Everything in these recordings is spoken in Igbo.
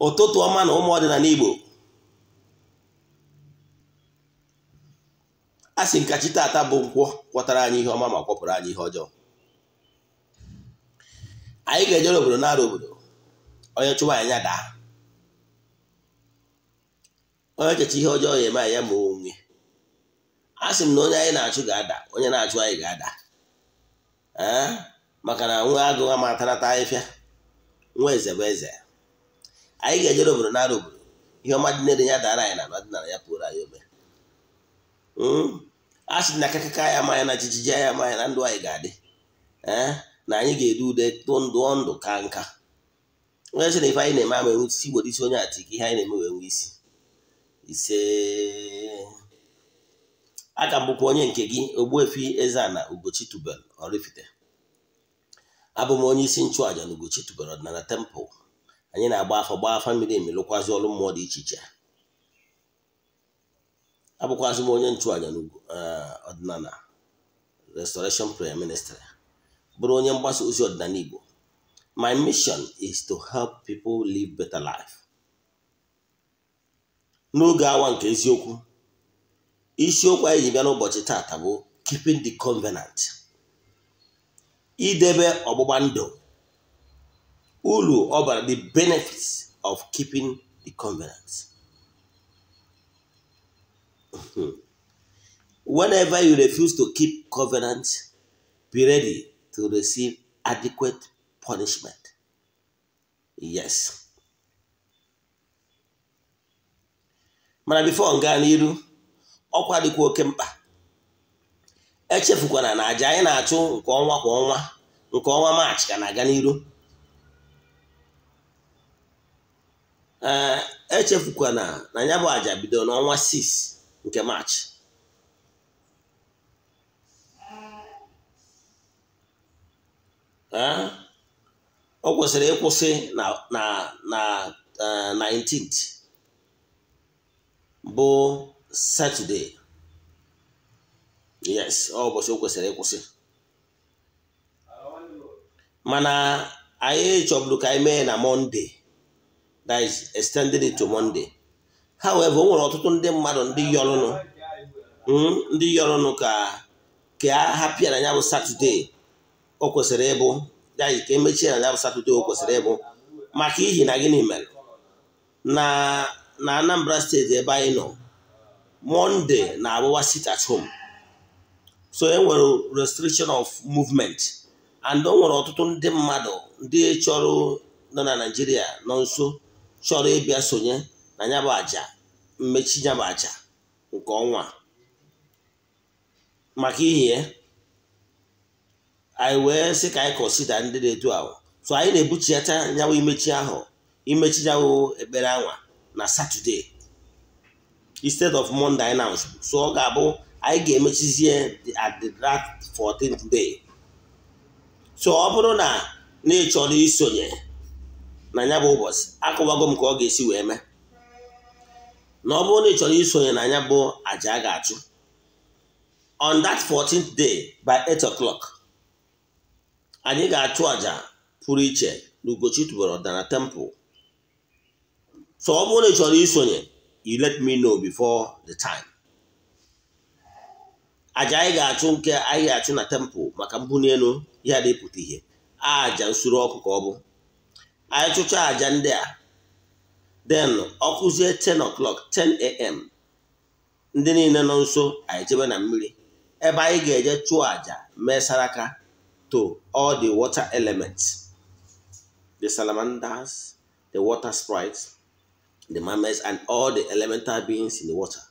Ụtụtụ ọma na ụmụ ọdịnala Igbo. A sị nkachi tata bụ nkwọ kwọtara anyị ihe ọma ma kwọpụrụ anyị ihe ọjọọ. Anyị ga-ejere obodo nara obodo, onye chụwa anyị ya daa, onye checha ihe ọjọọ ya eme anyị ya ma onwe. A sị m na onye anyị na-achụ ga-ada, onye na-achụ anyị ga-ada. Ee, maka na nwa agụ ama atarata ahịfịa, nwa eze bụ eze. Anyị ga-ejere obodo nara obodo, ihe ọma dị n'ede ya dara anyị na ọdịnala ya pụrụ anyị ome. A sị na akakaka ya ama anyị na jijiji anyị ama anyị na ndụ anyị ga-adị. Ee, na anyị ga-edu ude tụ ndụ ndụ ka nka. Onye sị na ife anyị na-eme ama enwe isi, igbodo isi onye ati ka ihe anyị na-eme wee nwee isi. Ise, aka m bụkwa onye nke gị, Ogbuefi Eze-Ana Ugochi Tubelu Oraifite. Abụ m onye isi nchụaja na Ugochi Tubelu Ọdịnala Temple. Anyị na-agba afa gbaa afa mmiri emi, lụkwazị ọrụ mmụọ dị iche iche. Abụkwazị m onye nchụaja na Ọdịnala Restoration Prayer Ministry, bụrụ onye mgbasa ozi ọdịnala Igbo. My mission is to help people live better life. N'oge awa nke eziokwu, isiokwu anyị ji bịa n'ụbọchị tata bụ keeping the covenant, idebe ọgbụgba ndụ, uru ọ bara, the benefits of keeping the covenant. Whenever you refuse to keep covenant, be ready to receive adequate punishment. Yes. Mana before nga n'iru, ọkwa dịkwa oke mkpa. Echefukwana na aja anyị na-achụ nke ọnwa kwa ọnwa, nke ọnwa Maachị ka na-aga n'iru. Ee, echefukwana na ya bụ aja bidoro n'ọnwa 6 nke Maachị. Ee, o kwesịrị ịkwụsị na na na 19th bụ Saturday. Yes, ọ ụbọchị o kwesịrị ịkwụsị. Mana anyị chọburu ka anyị mee na Monday, that is extended it to Monday. However, o nwere ọtụtụ ndị mmadụ ndị yọrọnụ ka a hapịa na ya bụ Saturday o kwesịrị ịbụ, that is ka emechie na ya bụ Saturday o kwesịrị ịbụ, maka ihi na gịnị mere na Anambra steeti ebe anyị nọ, Monday na-abụwa sit at home. So e nwere restriction of movement, and o nwere ọtụtụ ndị mmadụ ndị chọrọ nọ na Naịjirịa nọ nso chọrọ ịbịa sonye na ya bụ aja mmechi ya bụ aja nke ọnwa. Maka ihe anyị wee sị ka anyị consider ndị na-etu ahụ. So anyị na-ebuchiata ya bụ imechi ahụ, imechi ya bụ ekpere anwa na Saturday instead of Monday now. So ọ ga-abụ anyị ga-emechizie at the that 14th day. So ọ bụrụ na ị chọrọ isonye na ya bụ ụbọchị, akọwago m ka ọ ga-esi wee mee. Na ọ bụrụ na ị chọrọ isonye na ya bụ aja a ga-achụ on that 14th day by 8 o'clock, anyị ga-achụ aja pụrụ iche na Ugochi Tubelu Ọdịnala Temple. So ọ bụrụ na ị chọrọ isonye, you let me know before the time. Aja anyị ga-achụ nke anyị ga-achụ na temple maka mbuli elu ya dị pụta ihe, aja nsure ọkụ ka ọ bụ. Anyị chụcha aja ndị a, then ọkụzie 10 o'clock, 10 a.m. ndị niile nọ nso anyị chebe na mmiri ebe anyị ga-eje chụọ aja mee saraka to all the water elements, the salamanders, the water sprites, the mermaids, and all the elemental beings in the water.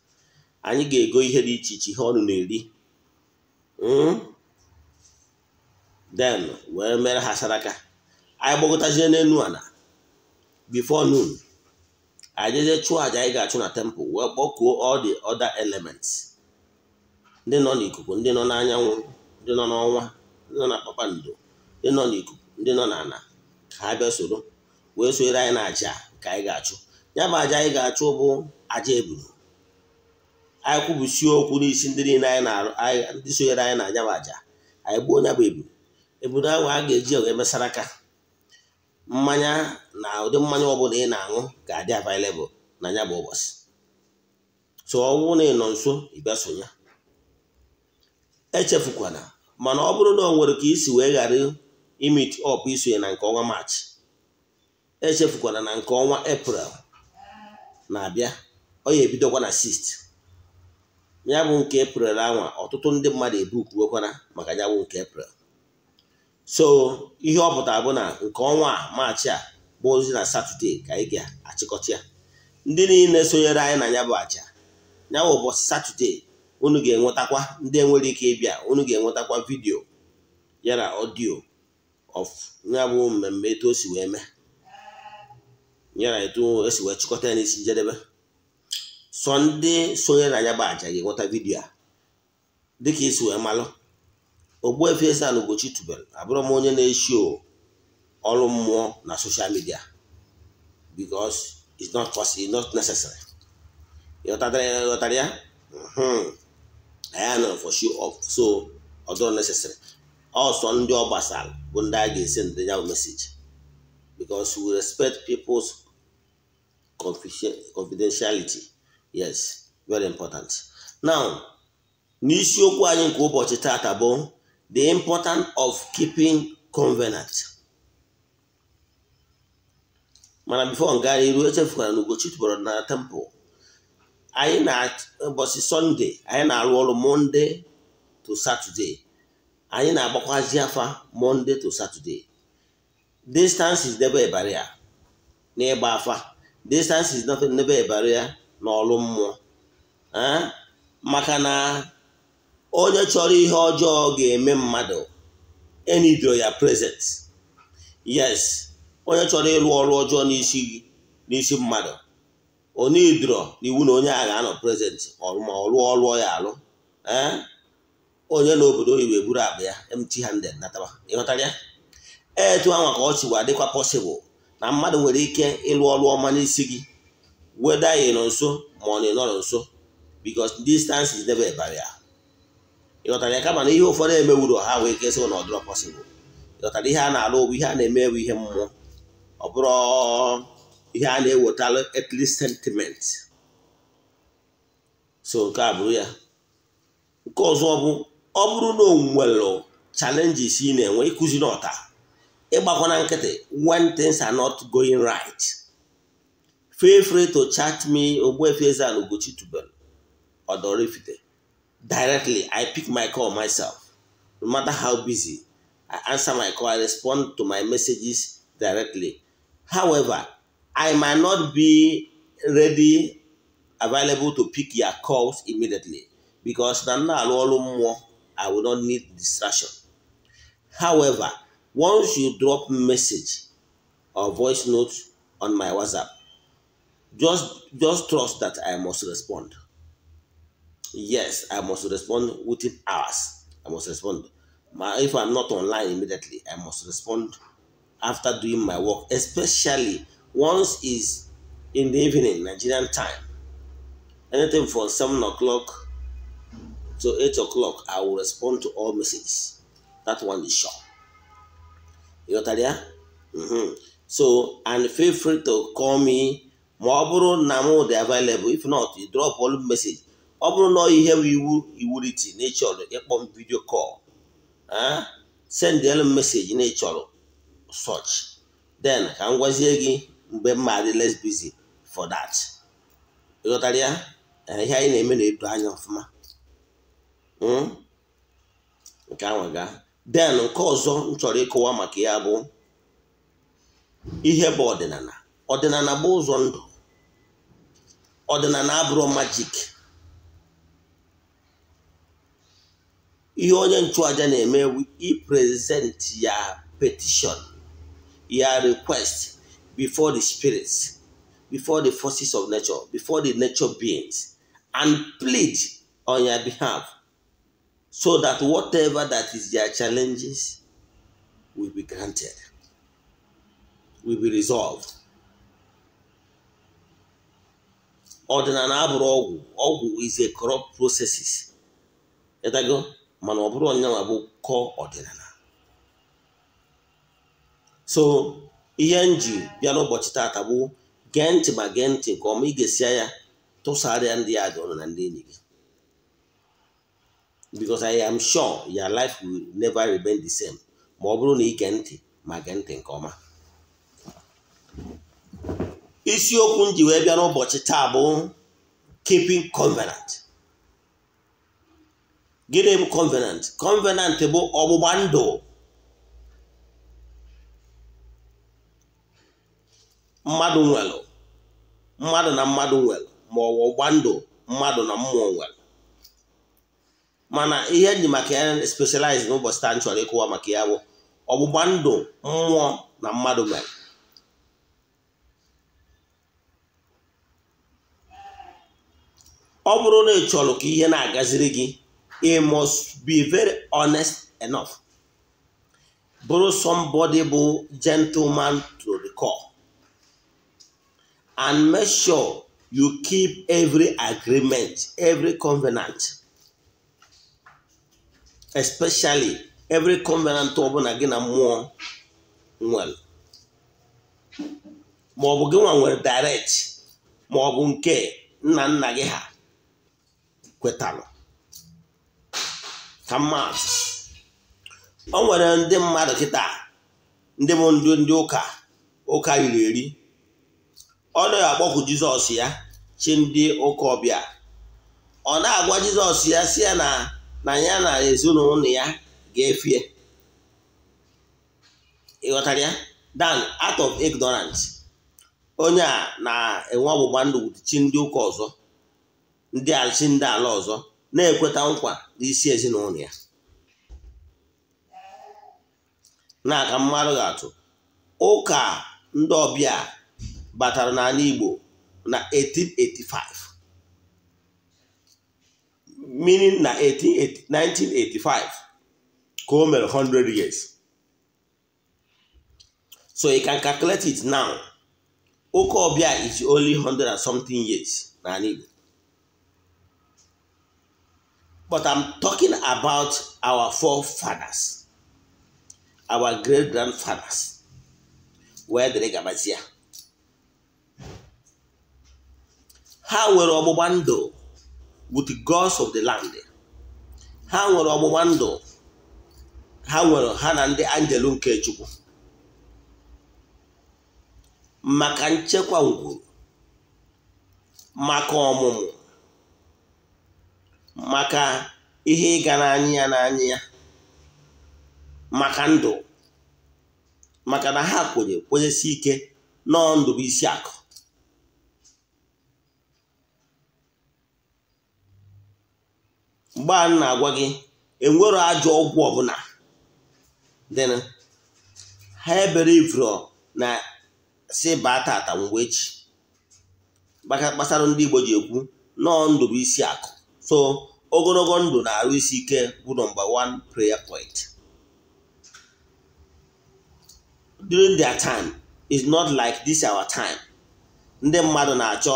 Anyị ga-ego ihe dị iche iche ihe ọnụ na-eri, then wee mere ha saraka. Anyị gbagotazie n'elu ala before noon, anyị jeje chụọ aja anyị ga-achụ na temple wee kpọkuo all the other elements, ndị nọ n'ikuku, ndị nọ n'anyanwụ, ndị nọ n'ọnwa, ndị nọ na kpakpando, ndị nọ n'ikuku, ndị nọ n'ala, ka ha bịa soro wee sonyere anyị na aja nke anyị ga-achụ. Ya bụ aja anyị ga-achụ bụ aja eburu. Anyị kwubusie okwu n'isi ndị niile anyị ndị sonyere anyị na aja bụ aja, anyị gbuo ya bụ eburu. Eburu ahụ a ga-eji wee mesara aka. Mmanya na ụdị mmanya ọbụla ị na-aṅụ ga-adị available na ya bụ ụbọchị. So ọ bụrụ na ị nọ nso, ị bịa sonye. Echefukwana, mana ọ bụrụ na o nwere ka isi wee ghara imeet up isonye na nke ọnwa Maachị, echefukwana na nke ọnwa Eprel na-abịa. Ọ ya ebidokwa na 6. Ya bụ nke Eprel anwa, ọtụtụ ndị mmadụ ebukwuokwana maka ya bụ nke Eprel. So ihe ọ pụtara bụ na nke ọnwa a, Maachị a, bụ ozi na Satọde ka anyị ga-achịkọta ya. Ndị niile sonyere anyị na ya bụ aja ya bụ ụbọchị Satọde, unu ga-enwetakwa, ndị enwere ike ịbịa, unu ga-enwetakwa video ya na audio of ya bụ mmemme, etu o si wee mee ya na etu esi wee chịkọta ya n'isi njedebe. Sọ ndị sonyere na ya bụ aja ga-enweta video a. Dịka isi wee malụ, Ogbuefi Eze-Ana Ugochi tubelu, abụrụ m onye na-eshi ọrụ mmụọ na social media because it's not possible, it's not necessary. Ịghọtara ya? Anyị nọrọ for show off, so ọ dịrọ necessary. Ọsọ ndị ọ gbasara bụ ndị a ga-esi ndị ya message because we respect people's confidentiality. Yes, very important. Now, n'isiokwu anyị nke ụbọchị tata bụ the importance of keeping covenant. Mana before nga iru, echefukwara na Ugochi tubelu na temple anyị na ụbọchị Sọnde. Anyị na-arụ ọrụ Monday to Saturday. Anyị na-agbakwazi afa Monday to Saturday. Distance is never a barrier n'ịgba afa. Distance is never a barrier n'ọrụ mmụọ, maka na onye chọrọ ihe ọjọọ ga-eme mmadụ enido ya present. Yes, onye chọrọ ịrụ ọrụ ọjọọ n'isi gị, n'isi mmadụ, onidro iwu na onye a ga-anọ present ma ọ rụọ ọrụ ya alụ. Onye n'obodo oyibo eburu akpa ya empty handed nataba. Ịghọtara ya? Etu anwa ka ọ sikwa dịkwa possible na mmadụ nwere ike ịrụ ọrụ ọma n'isi gị, whether ị nọ nso ma ọ na ị nọrọ nso, because distance is never a barrier. Ịghọtara ya? Kama na ihe ụfọdụ emewuro ha wee kesị na ọ dịrọ possible. Ịghọtara? Ihe a na-alụ bụ ihe a na-eme bụ ihe mmụọ, ọ bụrụ ihe a na-ewetalụ earthly sentiment. So nke a bụrụ ya. Nke ọzọ bụ, ọ bụrụ na o nwere challenges ị na-enwe, ịkụzi n'ọta, ịgbakwana nkịtị when things are not going right, feel free to chat me, Ogbuefi Eze-Ana Ugochi tubelu Oraifite, directly. I pick my call myself. No matter how busy, I answer my call. I respond to my messages directly. However, I might not be ready, available to pick your calls immediately because na m na-arụ ọrụ mmụọ. I will not need distraction. However, once you drop message or voice note on my WhatsApp, just trust that I must respond. Yes, I must respond within hours. I must respond. If I'm not online immediately, I must respond after doing my work, especially once is in the evening, Nigerian time. Anything from 7 o'clock to 8 o'clock, I will respond to all messages. That one is sure. You got that? So, and feel free to call me ma ọ bụrụ na m dị available. If not, you drop all message. Ọ bụrụ na ihe bụ iwu iwuriti na ịchọrọ ịkpọ m video call, send elu message na ịchọrọ such, then ka m gwazie gị mgbe m ma dị less busy for that. Ịghọtara ya? Ihe anyị na-eme na-edo anya ọfụma. Nke ahụ gaa. Then nke ọzọ m chọrọ ịkọwa maka ya bụ ihe bụ ọdịnala. Ọdịnala bụ ụzọ ndụ. Ọdịnala abụrụ magic. Ihe onye nchụaja na-eme i present ya petition, ya request before the spirits, before the forces of nature, before the nature beings, and plead on your behalf so that whatever that is their challenges will be granted, will be resolved. Ọdịnala abụrụ ọgwụ. Ọgwụ is a corrupt processes. Ịtago? Mana ọ bụrụ onye bụ kọ ọdịnala. So Ihe nji bịa n'ụbọchị taata bụ gee ntị ma gee ntị nke ọma. Ị ga-esi ya tụsara ya ndị ya dị ọnụ na ndị enyi gị, because I am sure your life will never remain the same ma ọ bụrụ na ị gee ntị ma gee ntị nke ọma. Isiokwu m ji wee bịa n'ụbọchị taa bụ keeping covenant. Gịnị bụ covenant? Covenant bụ ọgbụgba ndụ. Mmadụ nwere, mmadụ na mmadụ nwere, ma ọ bụ ọgbụgba ndụ mmadụ na mmụọ nwere. Mana ihe nji maka ya specialize n'ụbọchị taa m chọrọ ịkụwa maka ya bụ ọgbụgba ndụ mmụọ na mmadụ nwere. Ọ bụrụ na ị chọrọ ka ihe na-agaziri gị, you must be very honest enough. Bụrụ somebody bụ gentleman to the core. And make sure you keep every agreement, every covenant. Especially every covenant ọbụla gị na mmụọ nwere. Ma ọ bụ gị nwa nwere direct, ma ọ bụ nke nna nna gị ha kwetalụ. Ka mmadụ, o nwere ndị mmadụ kịta, ndị bụ ndị ụka riri eri. Ọ na-akpọku Jizọs ya chi ndị ụka ọbịa. Ọ na-agwa Jizọs ya si ya na ya na ezinụlọ ya ga-efie. Ịghọtara ya? Then out of ignorance, onye a na-enwe ọgbụgba ndụ chi ndị ụka ọzọ, ndị chi ndị ala ọzọ, na-ekweta nkwa n'isi ezinụlọ ya. Na-aka mmadụ ga-atụ ụka ndị ọbịa batara n'ala Igbo na 1885, meaning na 1985 ka o mere 100 years. So you can calculate it now. Ụka ọbịa is only 100 and something years n'ala Igbo. But I'm talking about our forefathers, our great-grandfathers. Where did they gabazie? Ha nwere ọgbụgba ndụ with the gods of the land. Ha nwere ọgbụgba ndụ ha nwere ha na ndị anjelu nke Chukwu maka nchekwa ngwuru, maka ọmụmụ, maka ihe ịga n'anya ya n'anya ya, maka ndụ, maka na ha kwenyesi ike nọọ ndụ bụ isi akụ. Mgbe a na-agwa gị enwero ajọ ọgwụ ọbụla dịnụ, ha ebere ivro na si baa tata mgbe echi gbasara ndị Igbo ji ekwu nọọ ndụ bụ isi akụ. So ogologo ndụ na-arụ isi ike bụ number 1 prayer point. During their time is not like this our time. Ndị mmadụ na-achọ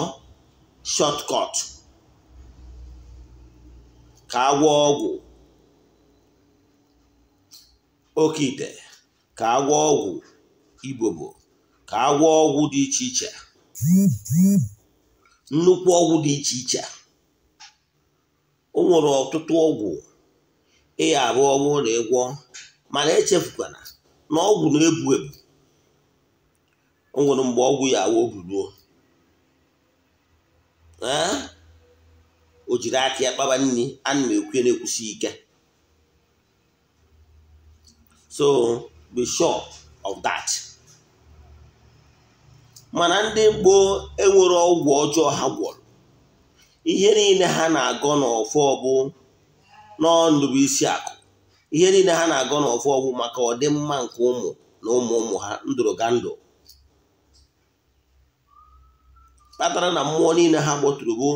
shortcut ka agwọ ọgwụ oke ite, ka agwọ ọgwụ ibobo, ka agwọ ọgwụ dị iche iche, nnukwu ọgwụ dị iche iche. O nwere ọtụtụ ọgwụ ị ga-abụ ọgwụ na ịgwọ, mana echefukwana na ọgwụ na-ebu ebu. O nwere mgbe ọgwụ ya awa oburuo, o jiri aka ya kpaba nri. Ana m ekwu na-ekwusi ike. So be sure of that. Mana ndị gboo enwere ọgwụ ọjọọ ha gwọrọ. Ihe niile ha na-agọ n'ọfọ bụ n'ọndụ bụ isi akụ. Ihe niile ha na-agọ n'ọfọ bụ maka ọdịmma nke ụmụ na ụmụ ụmụ ha, ndụrụga ndụ. Kpatara na mmụọ niile ha gbọtụrụ bụ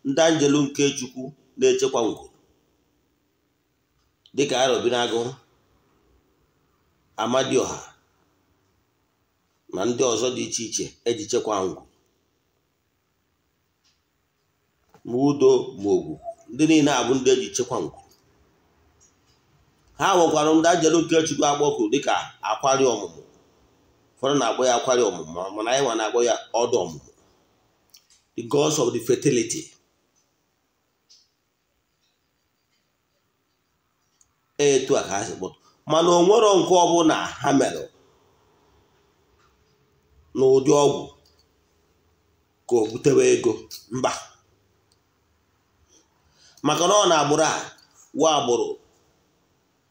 ndị anjelu nke Chukwu na-echekwa ngwuru, dịka Arobinagụ, Amadioha na ndị ọzọ dị iche iche eji chekwa ngwuru, ma udo ma ogwu, ndị niile abụ ndị eji chekwa ngwuru. Ha nwekwara ndị anjelu nke Chukwu agbọkụ dịka akwari ọmụmụ, Ụfọdụ na-akpọ ya akwari ọmụmụ, mana anyị nwa na-akpọ ya ọdụ ọmụmụ. The gods of the fertility. Etu a ka ha si kpọtụ. Mana o nwero nke ọbụla ha mere n'ụdị ọgwụ ka o butewe ego mba. Maka na ọ na-agbụrụ a wa agbụrụ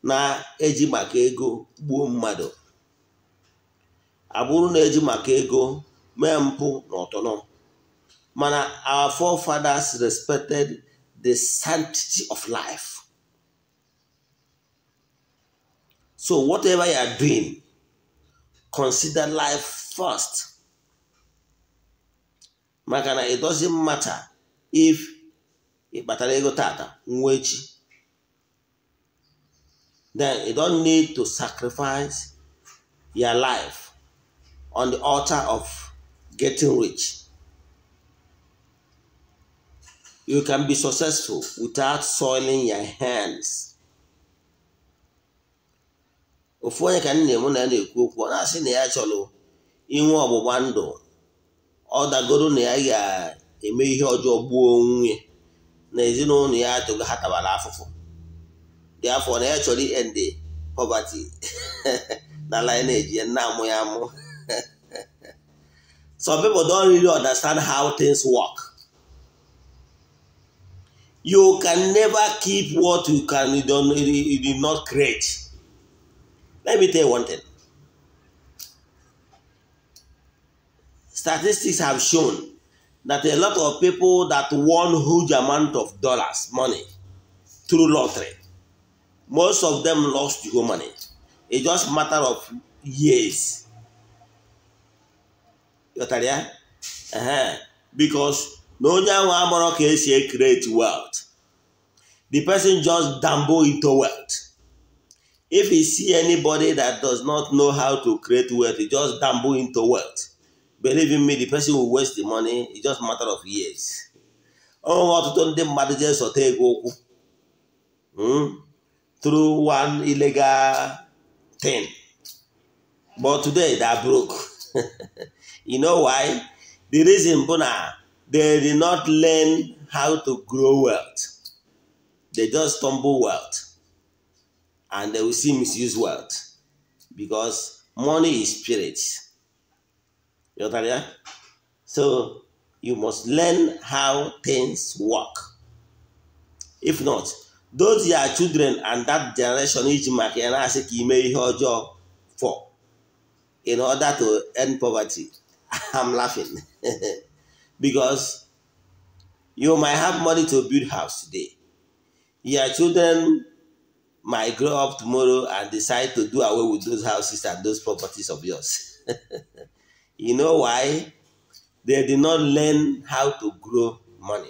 na-eji maka ego gbuo mmadụ, agbụrụ na-eji maka ego mee mpụ na ọtọnọ. Mana our forefathers respected the sanctity of life. So whatever you are doing, consider life first. Maka na it doesn't matter if ị kpatara ego tata nwa echi. Then you don't need to sacrifice your life on the altar of getting rich. You can be successful without soiling your hands. Ofu onye ka nne m na na-ekwu okwu, ọ na-asị na ya chọrọ inwe ọgbụgba ndụ, ọ dagoro na ya ga-eme ihe ọjọọ gbuo onwe na ezinụlọ ya atụgo ha tabara afụfụ. Therefore, na ya chọrọ end poverty na lineage ya nna amụ ya amụ. Some people don't really understand how things work. You can never keep what you did not create. Let me tell you one thing. Statistics have shown that a lot of people that won huge amount of dollars, money, through lottery, most of them lost the whole money. It's just a matter of years. Because no one can create wealth. The person just dumble into wealth. If you see anybody that does not know how to create wealth, he just dumble into wealth. Believe in me, the person will waste the money. It's just a matter of years. Oh, through one illegal thing. But today they are broke. You know why? The reason, they did not learn how to grow wealth. They just stumble wealth. And they will see misuse wealth. Because money is spirit. You know? So you must learn how things work. If not, those are children and that generation each for in order to end poverty. I'm laughing. Because you might have money to build house today. Your children might grow up tomorrow and decide to do away with those houses and those properties of yours. You know why? They did not learn how to grow money.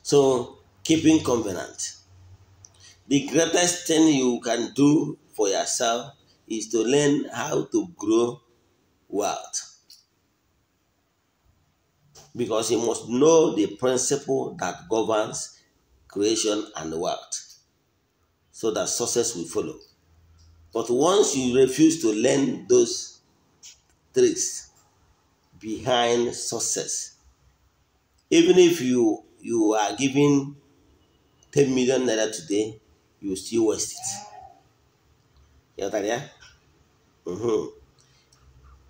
So, keeping covenant. The greatest thing you can do for yourself is to learn how to grow wealth. Because you must know the principle that governs creation and wealth, so that success will follow. But once you refuse to learn those tricks behind success, even if you are given 10 million naira today, you still waste it. You know that, yeah?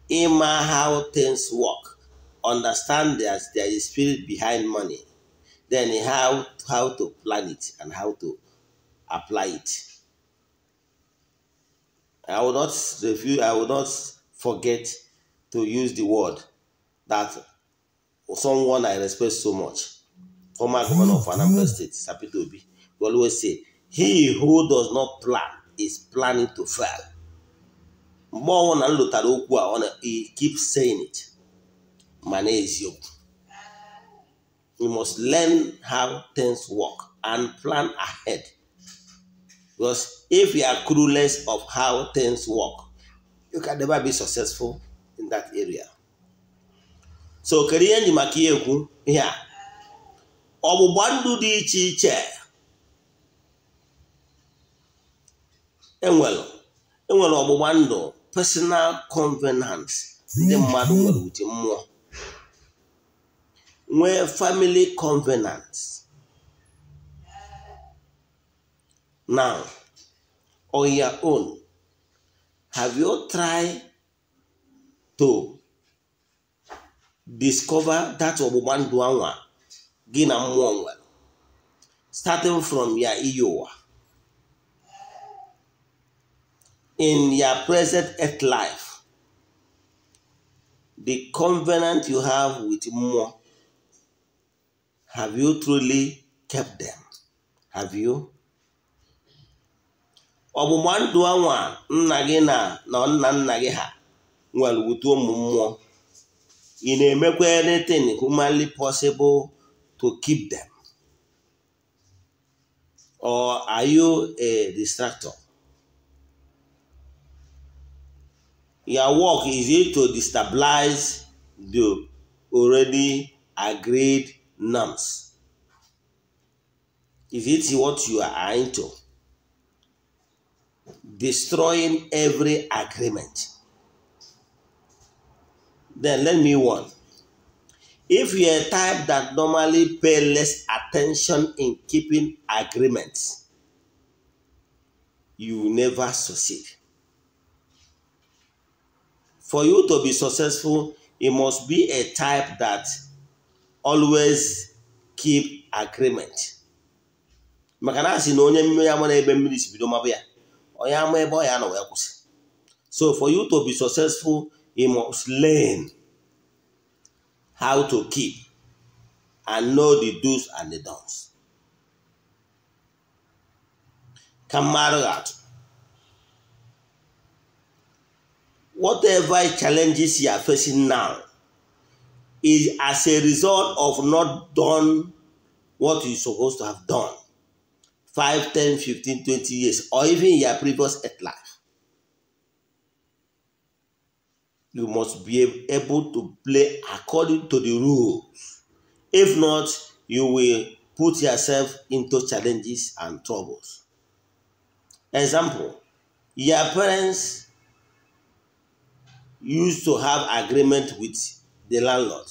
Ima how things work. Understand that there is spirit behind money. Then how to plan it and how to apply it. I will not refuse, I will not forget to use the word that someone I respect so much, former governor of Anambra State, Sapito Obi, will always say, he who does not plan is planning to fail. He keeps saying it. You must learn how things work and plan ahead. Because if you are clueless of how things work, you can never be successful in that area. So, kedu ihe nji maka ihe ekwu ihe a? Ọgbụgba ndụ dị iche iche Enwere ọgbụgba ndụ, personal covenant ndị mmadụ nwere with mmụọ, nwee family covenant. Now, on your own, have you tried to discover that ọgbụgba ndụ anwa gị na mmụọ nwere, starting from your iyi ụwa, in your present earth life, the covenant you have with mmụọ, have you truly kept them? Have you? Ọgbụgba ndụ anwa nna gị na nna nna gị ha nwere wute ụmụ mmụọ, ị na-emekwa anything humanly possible to keep them? Or are you a distractor? Your work is it to destabilize the already agreed norms? Is it what you are into? Destroying every agreement. Then let me warn. If you are a type that normally pay less attention in keeping agreements, you will never succeed. For you to be successful, it must be a type that always keep agreement. Maka na asị na onye mmiri ama na ebe mmiri si bido mabụ ya, onye ama ebe ọ ya nọ wee kwụsị. So for you to be successful, you must learn how to keep and know the do's and the don'ts. Ka mmadụ atụ, whatever challenges you are facing now is as a result of not done what you're supposed to have done 5, 10, 15, 20 years, or even your previous earth life. You must be able to play according to the rules. If not, you will put yourself into challenges and troubles. Example, your parents used to have agreement with the landlord,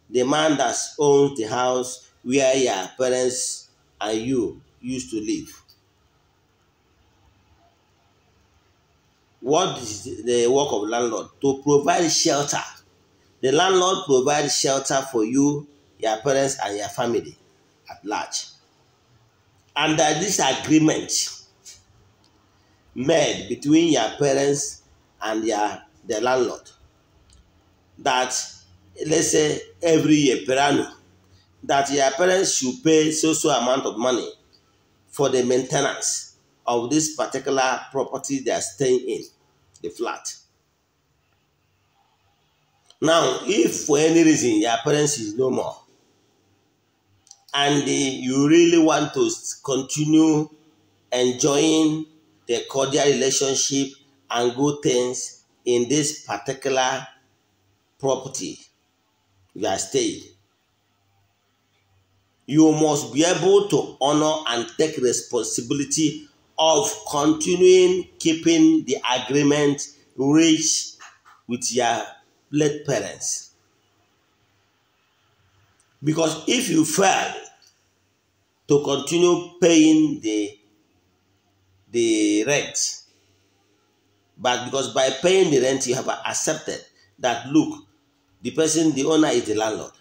the man that owns the house where your parents and you used to live. What is the work of landlord? To provide shelter. The landlord provides shelter for you, your parents, and your family at large. Under this agreement made between your parents and the landlord, that let's say every year per annum, that your parents should pay so amount of money for the maintenance of this particular property they are staying in, the flat. Now, if for any reason your parents is no more, and you really want to continue enjoying the cordial relationship and good things in this particular property you are staying, you must be able to honor and take responsibility of continuing keeping the agreement reached with your late parents. Because if you fail to continue paying the rent, but because by paying the rent you have accepted that, look, the person, the owner is the landlord.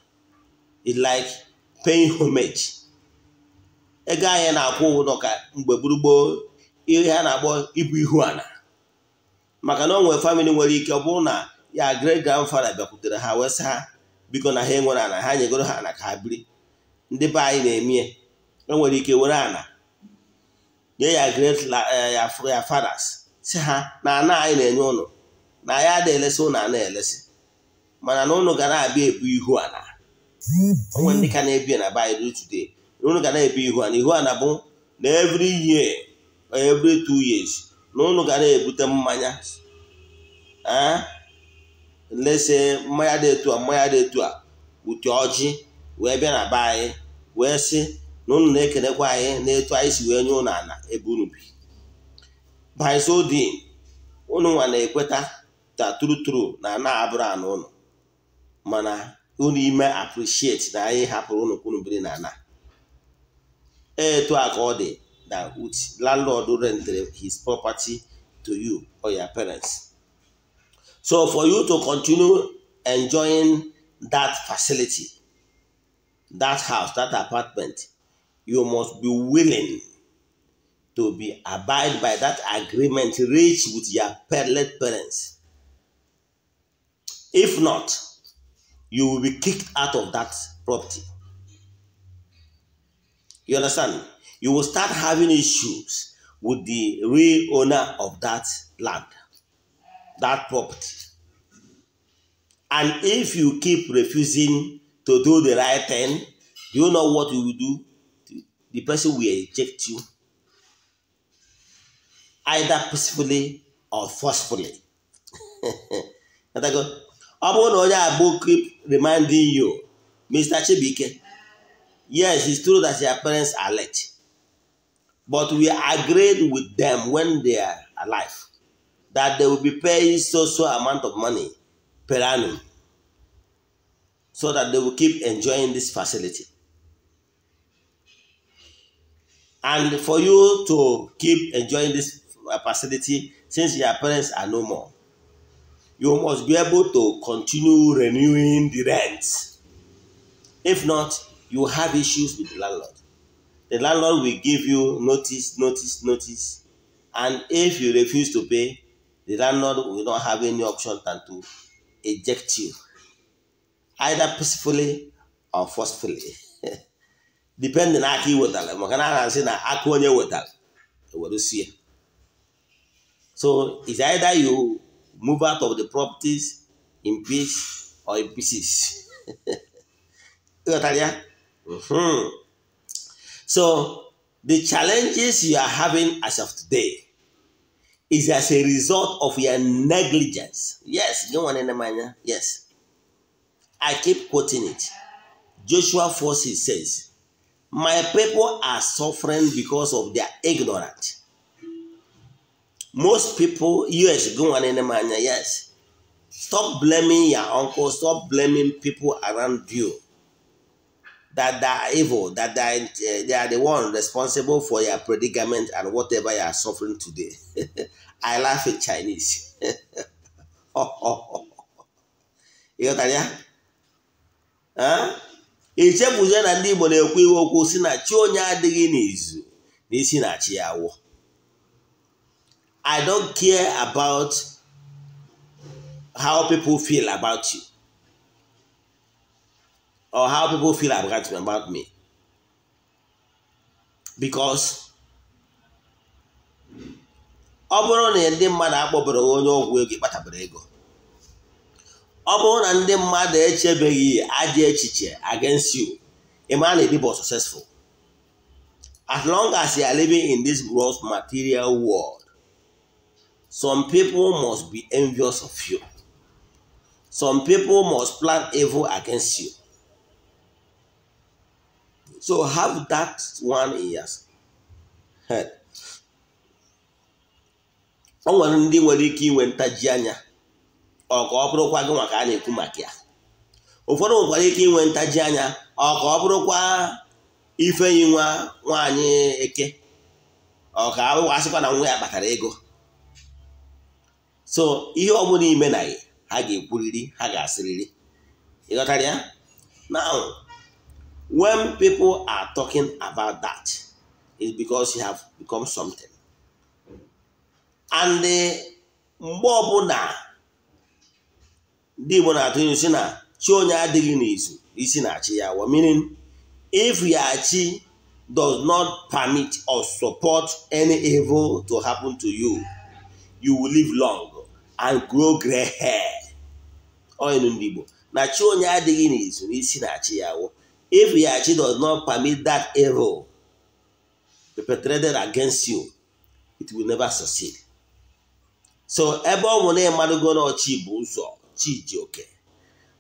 It's like paying homage. Ego anyị na-akwụ ụgwọ ka mgbe gburugburu ihe a na-akpọ ibu ihu ana, maka na o nwere family nwere ike ọ bụrụ na ya great grandfather bịakwutere ha wee sị ha biko na ha enwere ana, ha nyegoro ha ana ka ha biri. Ndị be anyị na-eme enwere ike were ana nye ya great ya fathers, si ha na ana anyị na-enye ụnụ na ya ada elesi ụnụ ana elesi, mana na ụnụ ga na-abịa ebu ihu ana. Onwe ndị ka na-ebi na be anyị today, ụnụ ga na-ebu ihu ana. Ihu ana bụ na every year or every 2 years na ụnụ ga na-ebute mmanya, lese mmanya dị etu a, mmanya dị etu a, ute ọjị wee bịa na be anyị wee sị na ụnụ na-ekenekwa anyị na etu anyị si wee nye ụnụ ana ebe unu bi. By so doing, unu nwa na-ekweta ta true true na ana abụrụ ana unu, mana unu ime appreciate na anyị hapụrụ unu kwunu biri na ana. Etu a ka ọ dị that with landlord rented his property to you or your parents. So for you to continue enjoying that facility, that house, that apartment, you must be willing to be abide by that agreement reached with your late parents. If not, you will be kicked out of that property. You understand? You will start having issues with the real owner of that land, that property. And if you keep refusing to do the right thing, do you know what you will do? The person will eject you, either peacefully or forcefully. I keep reminding you, Mr. Chibike, yes, it's true that your parents are late, but we agreed with them when they are alive that they will be paying so amount of money per annum so that they will keep enjoying this facility. And for you to keep enjoying this facility, since your parents are no more, you must be able to continue renewing the rent. If not, you have issues with the landlord. The landlord will give you notice, notice, notice. And if you refuse to pay, the landlord will not have any option than to eject you, either peacefully or forcefully. Depending on how you wetara. So it's either you move out of the properties in peace or in pieces. So the challenges you are having as of today is as a result of your negligence. Yes, you want any yes. I keep quoting it. Joshua 4:6 says, "My people are suffering because of their ignorance." Most people, yes, go on in the yes. Stop blaming your uncle, stop blaming people around you that they are evil, that they are the one responsible for your predicament and whatever you are suffering today. I laugh at Chinese. You got that? Huh? Ichefuzie na ndị Igbo na-ekwu iwe okwu si na chi onye adịghị n'izu n'isi na chi ya wụ. I don't care about how people feel about you or how people feel about me, because ọ bụrụ na ndị mmadụ akpọbara onye ọgwụ ego kpatabara ego, ọ bụrụ na ndị mmadụ echebeghị ajọ echiche against you, a man will be successful. As long as you are living in this gross material world, some people must be envious of you. Some people must plan evil against you. So have that one in your head. O nwere ndị nwere ike inwe ntaji anya, ọ ka ọ bụrụkwa gị maka a na-ekwu maka ya. Ụfọdụ nwekwara ike inwe ntaji anya, ọ ka ọ bụrụkwa Ifeanyi nwa nwaanyị eke, ọ ka asịkwa na nwa ya kpatara ego. So ihe ọbụla ime na ya, ha ga-ekwuriri, ha ga-asịrịrị. Ị ghọtara ya? Now, when people are talking about that, it's because you have become something. And mgbe ọbụla ndị Igbo na-atụ ilu si na chi onye adịghị n'izu isi na-achị ya, meaning if your chi does not permit or support any evil to happen to you, you will live long and grow gray hair. Ọ ndị Igbo na chi onye adịghị n'izu n'isi na-achị ya wụ, if your chi does not permit that evil perpetrated against you, it will never succeed. So ebe ọ bụ na ịmadụgo na chi bụ ụzọ, chi ji oke,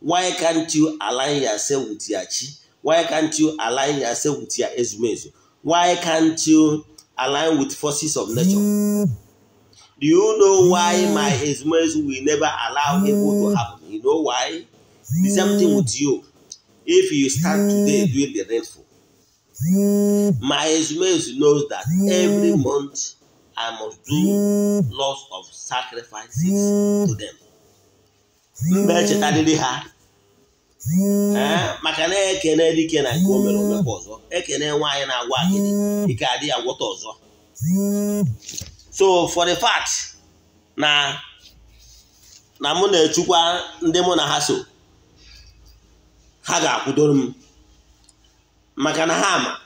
why can't you align yourself with your chi? Why can't you align yourself with your ezumezu? Why can't you align with forces of nature? Do you know why my ezumezu will never allow evil to happen? You know why? The same thing with you. If you start today doing the needful, my ezumezu knows that every month I must do lots of sacrifices to them. Mgbe echetarịrị ha, maka na ekene dike na nke o mere omekwa ọzọ, ekene nwaanyị na-agwa akịdị ike adị ya gwọta ọzọ. So for the fact na mụ na-echukwa ndị mụ na ha so, ha ga-akwụdoro m, maka na ha ma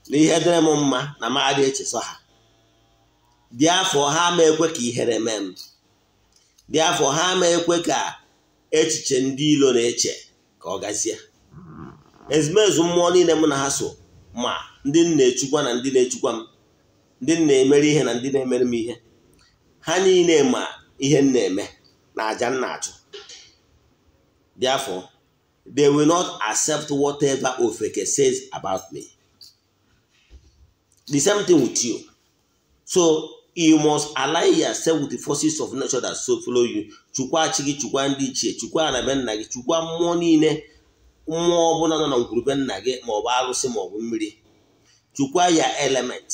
na ihe dịrị m mma na m adịghị echeso ha. Dị afọ ha ma ekwe ka ihere mee m. Dị afọ ha ma ekwe ka echiche ndị ilo na-eche ka ọ gazie. Ezumezu mmụọ niile mụ na ha so, ma ndị m na-echukwa na ndị na-echukwa m, ndị m na-emere ihe na ndị na-emere m ihe, ha niile ma ihe m na-eme na aja m na-achụ. Therefore, they will not accept whatever Ofeke says about me. The same thing with you. So you must align yourself with the forces of nature that so follow you. Chukwa chi gị, chukwa ndị ichie, chukwa na be nna gị, chukwa mmụọ niile, mmụọ ọbụla nọ na ngwurube nna gị, ma ọ bụ arụsị ma ọ bụ mmiri. Chukwa ya element,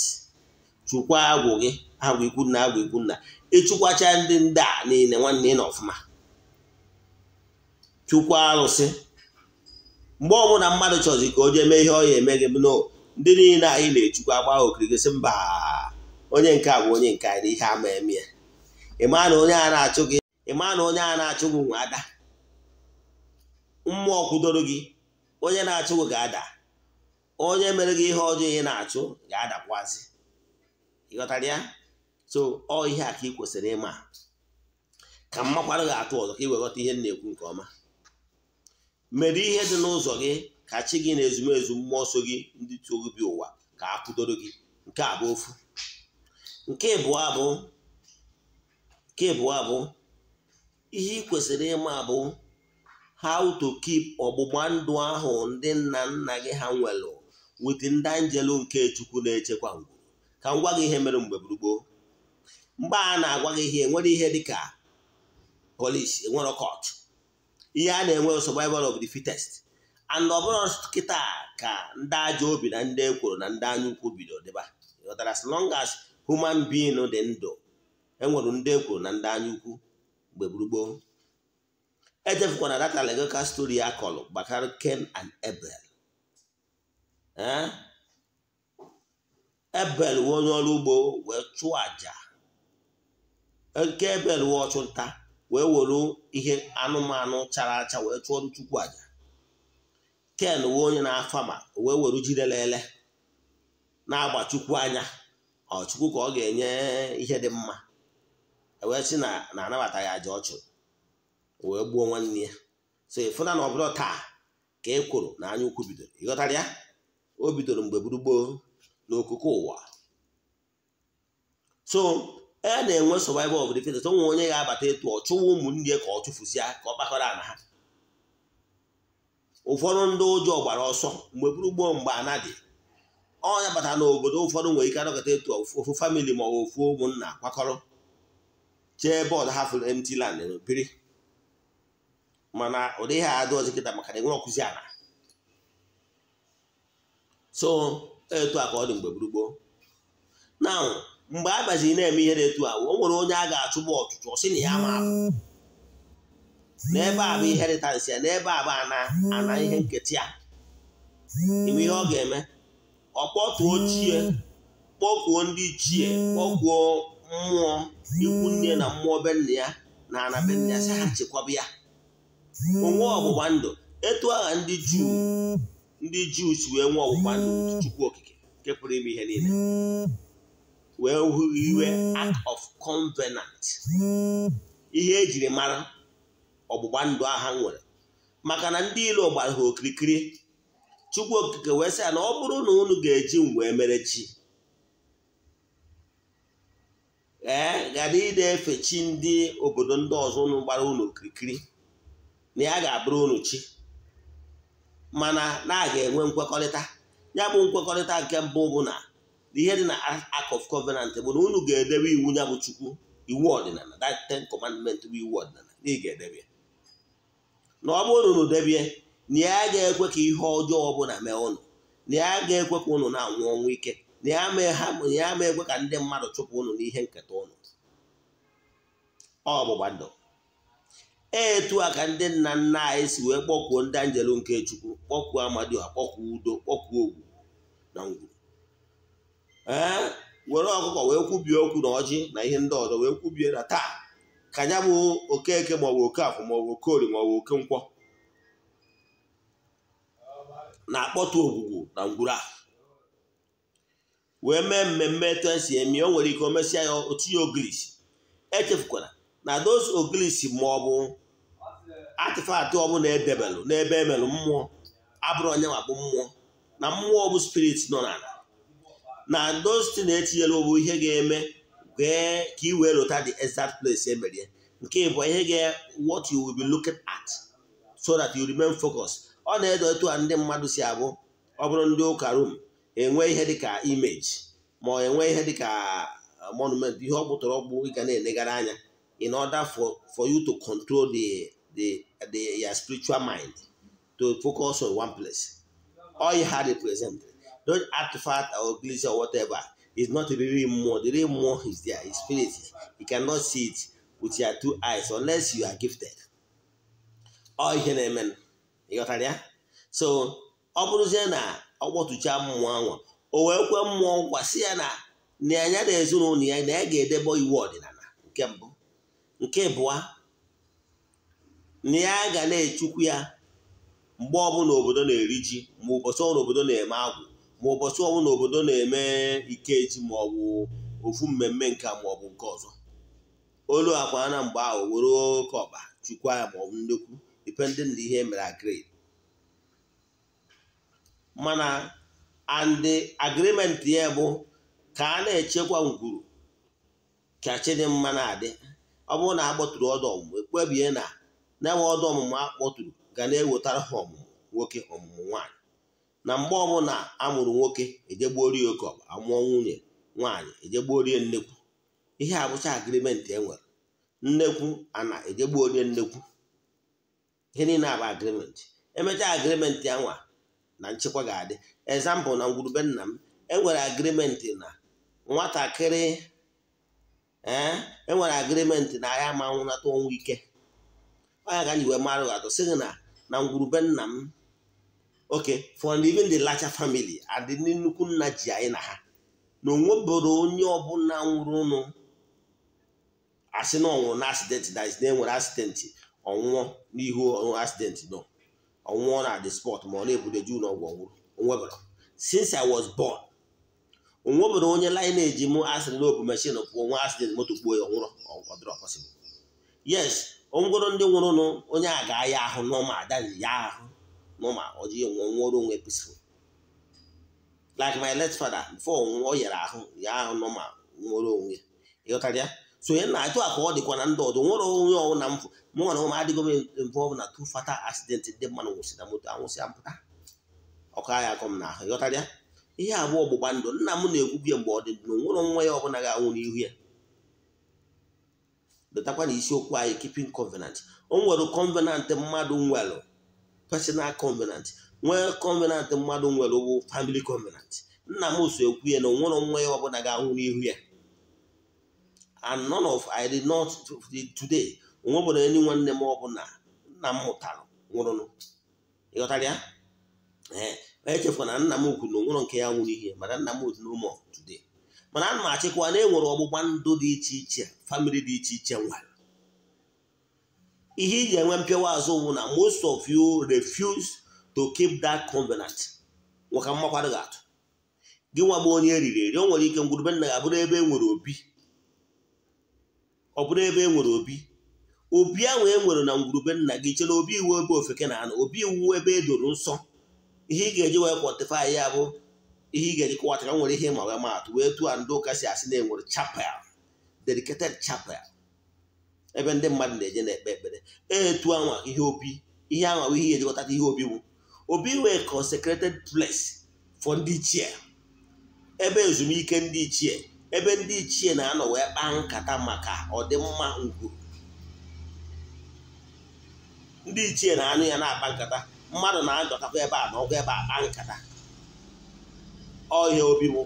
chukwa agwụ gị, agwụ ikwu nna, agwụ ikwu nna. Ịchụkwacha ndị ndị a niile, nwanne ị nọ ọfụma. Chukwa arụsị. Mgbe ọbụla mmadụ chọzi ka o jee mee ihe ọ ya eme gị, no, ndị niile anyị na-echukwa agba okirikiri mba, onye nke a bụ onye nke anyị, ihe ama eme ya. Ịma na onye a na-achụ gị, ịma na onye a na-achụ gị nwe ada. Mmụọ kwudoro gị, onye na-achụ gị ga-ada. Onye mere gị ihe ọjọọ ị na-achụ ga-adakwazi. Ị ghọtara ya? So ọ ihe a ka ị kwesịrị ịma. Ka mmakwara gị atụ ọzọ ka ị wee ghọta ihe m na-ekwu nke ọma. Mere ihe dị n'ụzọ gị ka chi gị na ezumezu mmụọ so gị, ndị tụọ gị bi ụwa, ka a kwudoro gị. Nke a bụ ofu. Nke ịbụọ bụ ihe ị kwesịrị ịma bụ how to keep ọgbụgba ndụ ahụ ndị nna nna gị ha nwere with ndị anjelu nke Chukwu na-echekwa ngwuru. Ka m gwa gị ihe mere mgbe gburugburu. Mgbe a na-agwa gị ihe, enwere ihe dịka police, enwere court. Ihe a na-enwe survival of the fittest. And ọ bụrụ kịta ka ndị ajọ obi na ndị ekworo na ndị anya ukwu bido dịba. Ịghọtara? As long as human being dị ndụ, enwere ndị ekworo na ndị anya ukwu mgbe gburugburu. Echefukwana that allegorical story a kọrọ gbasara Cain and Abel. Abel wee onye ọrụ ugbo wee chụọ àjà. Nke Abel wee ọchụnta wee were ihe anụmanụ chara acha wee chụọrọ Chukwu àjà. Ken wee onye na-afa ma wee were ji lele na-agba Chukwu anya, ọ Chukwu ka ọ ga-enye ihe dị mma. Wee sị na na anabataghị àjà ọ chụrụ, wee gbuo nwanne ya. So ịfụna na ọ bụrụ taa ka e kwuru na anya ukwu bidoro. Ịghọtara ya? O bidoro mgbe gburugburu n'okoko ụwa. So e na-enwe survival of the fittest. Onwe onye ga-abata etu ọ chụwa ụmụnne ya ka ọ chụfusịa ka ọ kpakọrọ ana ha. Ụfọdụ ndị ụjọ gbara ọsọ mgbe gburugburu, mgbe ana dị ọnya batara n'obodo. Ụfọdụ nwere ike anọkọta etu ofu family ma ọ bụ ofu ụmụnna kwakọrọ chee ebe ọdụ ha fụrụ empty land biri, mana ụdị ihe a adị ọzọ kịta maka na enwere ọkụzi ana. So etu a ka ọ dị mgbe gburugburu. Now, mgbe a gbaziri na-eme ihe dị etu a, o nwere onye a ga-achụgbu ọchụchụ, ọ sị na ya ma apụ n'ebe a bụ inheritance ya, n'ebe a bụ ana ana ihe nketa ya. Ime ihe ọ ga-eme, ọ kpọtuo chie, kpọkuo ndị ichie, kpọkuo mmụọ ikwu nne na mmụọ be nna ya na ana be nna ya, sị ha chekwaba ya onwe ọgbụgba ndụ. Etu agha ndị Juu si wee nwee ọgbụgba ndụ Chukwu Okike nke pụrụ ime ihe niile, wee hụ iwe Ark of Covenant, ihe ejiri mara ọgbụgba ndụ ahụ ha nwere, maka na ndị ilo gbara ha okirikiri. Chukwu Okike wee sị ya na ọ bụrụ na unu ga-eji m wee mere chi, ee, gara ide efe chi ndị obodo ndị ọzọ unu gbara unu okirikiri, na ya ga-abụrụ unu chi, mana na a ga-enwe nkwekọrịta. Ya bụ nkwekọrịta nke mbụ bụ na Na ihe dị na Ark of Covenant bụ na unu ga-edebe iwu ya bụ Chukwu, iwu ọdịnala, that Ten Commandment bụ iwu ọdịnala, na ị ga-edebe ya. Na ọ bụrụ na unu debie, na ya ga-ekwe ka ihe ọjọọ ọbụla mee unu, na ya ga-ekwe ka unu na-anwụ ọnwụ ike, na ya ma ekwe ka ndị mmadụ chụpụ unu n'ihe nketa unu. Ọgbụgba ndụ etu a ka ndị nna nna anyị si wee kpọkuo ndị anjelu nke Chukwu, kpọkuo Amadioha, kpọkuo Udo, kpọkuo Ogwu na Ngwuru, ee, were ọkụkọ wee kwubie okwu na ọjị na ihe ndị ọzọ, wee kwubie na taa ka ya bụ Okeke maọbụ Okafọ maọbụ Okorie maọbụ Okenkwọ na-akpọtụ Ogwugwu na Ngwuru a wee mee mmemme etu esi eme. O nwere ike o mesịa ya otinye ogilisi. Echefukwara na those ogilisi maọbụ artifact ọbụla edebelụ n'ebe emelụ mmụọ abụrụ onye ma bụ mmụọ, na mmụọ bụ spirit nọ n'ala, na those thing etinyere bụ ihe ga-eme ka ị wee lota the exact place emerie. Nke bụ ihe ga what you will be looking at so that you remain focused. Ọ na-edo etu a ndị mmadụ si abụ, ọ bụrụ ndị ụka Rom enwe ihe dịka image ma ọ enwe ihe dịka monument, ihe ọ gbụtọrọ ọgbụ ị ga na-enegara anya in order for you to control the your spiritual mind to focus on one place. All you had represent those artifact or glitter or whatever is not the real mmụọ. The real mmụọ is there, his spirit. You cannot see it with your two eyes unless you are gifted. Ọ ihe na-eme, ịghọtara ya? So ọ bụrụzie na ọ kpọtụcha mmụọ anwa, o wee kwe mmụọ nkwa sị ya na ya na ezinụlọ ya na ya ga-edebe iwu ọdịnala. Nke mbụ. Nke abụọ, na ya ga na-echukwu ya mgbe ọbụla obodo na-eri ji, ma ụbọchị ọbụla obodo na-eme agwụ, ma ụbọchị ọbụla obodo na-eme ikeji, ma ọ bụ ofu mmemme nke ma ọ bụ nke ọzọ. Olu akwa na mgbe ahụ were oke ọkpa chukwa ya ma ọ bụ nnekwu, depending na ihe mere agree. Mana and the agreement ya bụ ka a na-echekwa ngwuru ka Chidimma na-adị. Ọ bụrụ na a kpọtụrụ ọdụ ọmụmụ, ekpebie na na-enwe ọdụ ọmụmụ a kpọtụrụ ga na-ewetara ha ọmụmụ nwoke, ọmụmụ nwaanyị. Na mgbe ọbụla a mụrụ nwoke, ejegbuorie oke ọkpa, amụọ nwunye nwaanyị, ejegbuorie nnekwu. Ihe abụcha agreement e nwere. Nnekwu ana ejegbuorie nnekwu. Ihe niile abụ agreement. Emechaa agreement anwa na nchekwa ga-adị. Example, na ngwurube nna m enwere agreement na nwatakịrị, enwere agreement na ya ma nwụnata ọnwụ ike. Ọ ya ka anyị wee mara atụ sị na na ngwurube nna m, okay, for even the larger family and ndị nnukwu nna ji anyị na ha, na onweboro onye ọbụla nwụrụnụ asị na ọnwụrụ na accident, that is na enwere accident ọnwụọ n'ihu accident, no, ọnwụọ na the spot ma ọ na-ebudeju n'ọgwụ ọnwụrụ. Onweboro since I was born, onweboro onye lineage m asịrị na obu machine pụọ nwa accident moto gbuo ya ọnwụrụ. Ọ dịrọ possible. Yes, onwegoro ndị nwụrụnụ, onye a ga-aya ahụ nọma, adaghị ya ahụ nọma, ọjị nwụrụ onwe peaceful like my late father. Before ọ yara ahụ ya ahụ nọma, nwụrụ onwe ya, ịghọtara ya? So onye na-atụ a ka ọ dịkwa na ndị ọdụ nwere onye ọwụ na mfụ mụ na m adịgo m involve na two fatal accident, ndị mmadụ nwụsị na moto anwụsị mpụta ọkụ ya akọ m n'ahụ, ịghọtara ya? Ihe abụọ ọgbụgba ndụ nna m na-ekwubie mgbe ọ dị ndụ, nwere nwa ya ọbụla ga-anwụ n'ihu ya. Letakwa na isiokwu anyị, keeping covenant. O nwere covenant mmadụ nwere, personal covenant, nwee covenant mmadụ nwere bụ family covenant. Nna m so ekwu ya na onwere nwa ya ọbụla ga-anwụ n'ihu ya, and none of I did not today onwebụrụ enyi nwanne m ọbụla nna m mụtara nwụrụnụ, ịghọtara ya? Ee, echefuna na nna m kwuru na onwere nke ya nwụrụ ihe, mana nna m dị no more today. Mana ana m achịkwa na enwere ọgbụgba ndụ dị iche iche family dị iche iche nwere. Ihe iji enwe mpịawa azụ bụ na most of you refuse to keep that covenant. Nwaka mmakwado gị atụ gị nwa bụ onye eriri eri, o nwere ike ngwurube nna ga-abụrụ ebe e nwere obi, ọ bụrụ ebe e nwere obi, obi ahụ e nwere na ngwurube nna gị chere obi iwu ebe ofeke na anụ obi iwu ebe e doro nsọ. Ihe ị ga-eji wee quantify ya bụ ihe ị ga-eji kọwata ka nwere ihe ma wee maatụ wee tụọ ndị ụka si asị na enwere chapel, dedicated chapel ebe ndị mmadụ na-eje na-ekpe ekpere. Etu anwa ihe obi, ihe anwa bụ ihe ga-ejikọtata ihe obi bụ obi wee consecrated place for ndị ichie. Ebe ezumike ndị ichie, ebe ndị ichie na-anọ wee kpaa nkata maka ọdịmma ngwuru. Ndị ichie na-anụ ya na-akpa nkata, mmadụ na-adọtakwa ebe a na ọgwụ ebe a kpaa nkata. Ọhịa obi bụ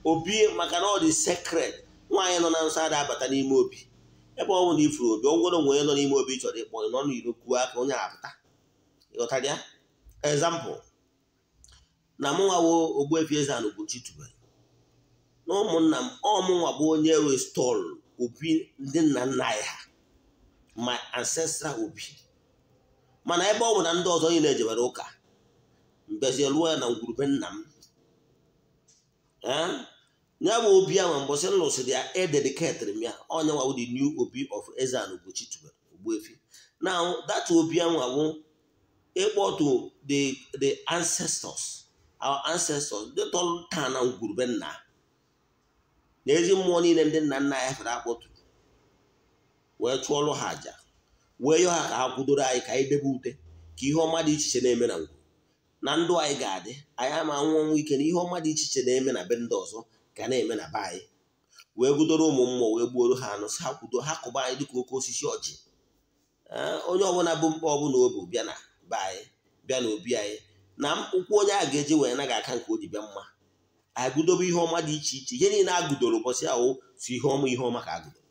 obi maka na ọ dị sacred. Nwaanyị nọ na nsọ ada abata n'ime obi. Ebe ọ bụla ifuru obi, ọ nwere onwe nọ n'ime obi chọrọ ịkpọ nọ n'iro kwuo aka onye apụta. Ịghọtara ya? Example, na mụnwa wo Ogbuefi Eze-Ana Ugochi tubelu na ụmụnna m, ọmụnwa bụ onye restore obi ndị nna nna anyị ha, my ancestral obi. Mana ebe ọ bụ na ndị ọzọ niile ejebere ụka, mbezie lụọ ya na ngwurube nna m. Ya bụ obi ahụ mbọsị nlụsịrị ya, edediketịrị m ya, onye nwa the new obi of Eze-Ana Ugochi tubelu Ogbuefi. Now that obi ahụ bụ ịkpọtụ the ancestors, our ancestors, ndị tọrọ taa na ngwurube nna na ezi mmụọ niile ndị nna nna anyị fere akpọtụ wee chụọrọ ha àjà, wee yọọ ha ka ha kwudoro anyị ka anyị debe ute, ka ihe ọma dị iche iche na-eme na ngwuru na ndụ anyị ga-adị. Anyị ama anwụ ọnwụ ike na ihe ọma dị iche iche na-eme na be ndị ọzọ ga na-eme na be anyị. Wee gudoro ụmụ mmụọ wee gbuoro ha anụ, ha kwudo ha kụba anyị dịka oke osisi ọjị. Onye ọbụla bụ mkpa ọbụla obu bịa na be anyị, bịa na obi anyị, na ụkwụ onye a ga-eji wee naghị aka nke o ji bịa mma. Anyị gudobe ihe ọma dị iche iche, ihe niile a gudoro ụbọchị ahụ si ihe ọma, ihe ọma ka a gudoro.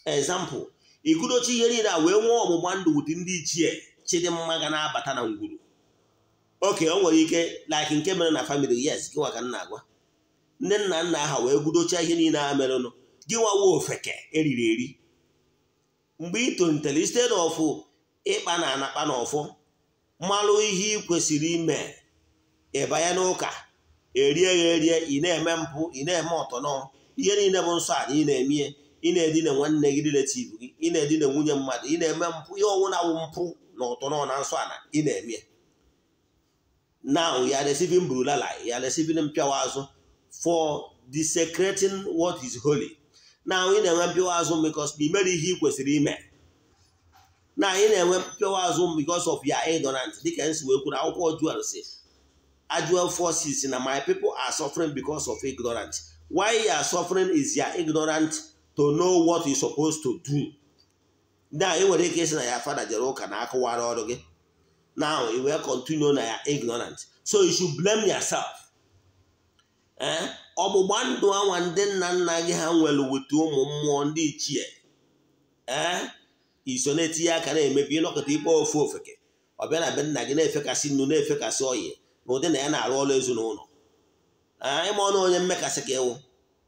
Example, igudochi ihe niile a wee nwee ọgbụgba ndụ ụdị ndị ichie Chidimma ga na-abata na ngwuru. Oke o nwere ike like nke mere na family, yes, gị nwa ka nna agwa ndị nna nna ha wee gudochaa ihe niile a merenụ, gị nwawa ofeke eriri eri. Mgbe ị tolitere, instead of ịkpa na anakpa na ọfọ mmalụ ihe ị kwesịrị ime, ịbanye n'ụka erie ya erie, ị na-eme mpụ, ị na-eme ọtọnọ, ihe niile bụ nsọ a ị na-eme, ị na-edina nwanne gị, relative gị, ị na-edina nwunye mmadụ, ị na-eme mpụ, ihe ọnwụ na-awụ mpụ na ọtọnọ na nsọ ana ị na-eme. Now you are receiving brulala, you are receiving mpịawa azụ for desecrating what is holy. Now ị na-enwe mpịawa azụ because na imere ihe ị kwesịrị ime. Now ị na-enwe mpịawa azụ because of your ignorance. Dịka nsi wee kwuru, akwụkwọ Joel si Joel 4:6 na my people are suffering because of ignorance. Why you are suffering is your ignorance to know what you're supposed to do. Now ị nwere ike ịsị na ya fada jere ụka na akụwara ọrụ gị. Now you will continue na your ignorance. So you should blame yourself. Ọgbụgba ndụ anwa ndị nna nna gị ha nwere weta ụmụ mmụọ ndị ichie, iso na-etinye aka na-emebi ịnọkọta ikpe ofu ofeke, ọ bịa na be nna gị na-efekasị nnu, na-efekasị oyi na ụdị na ya na-arụ ọrụ ezinụlọ. Ịma ọnụ onye mmekasị ka ịwụ,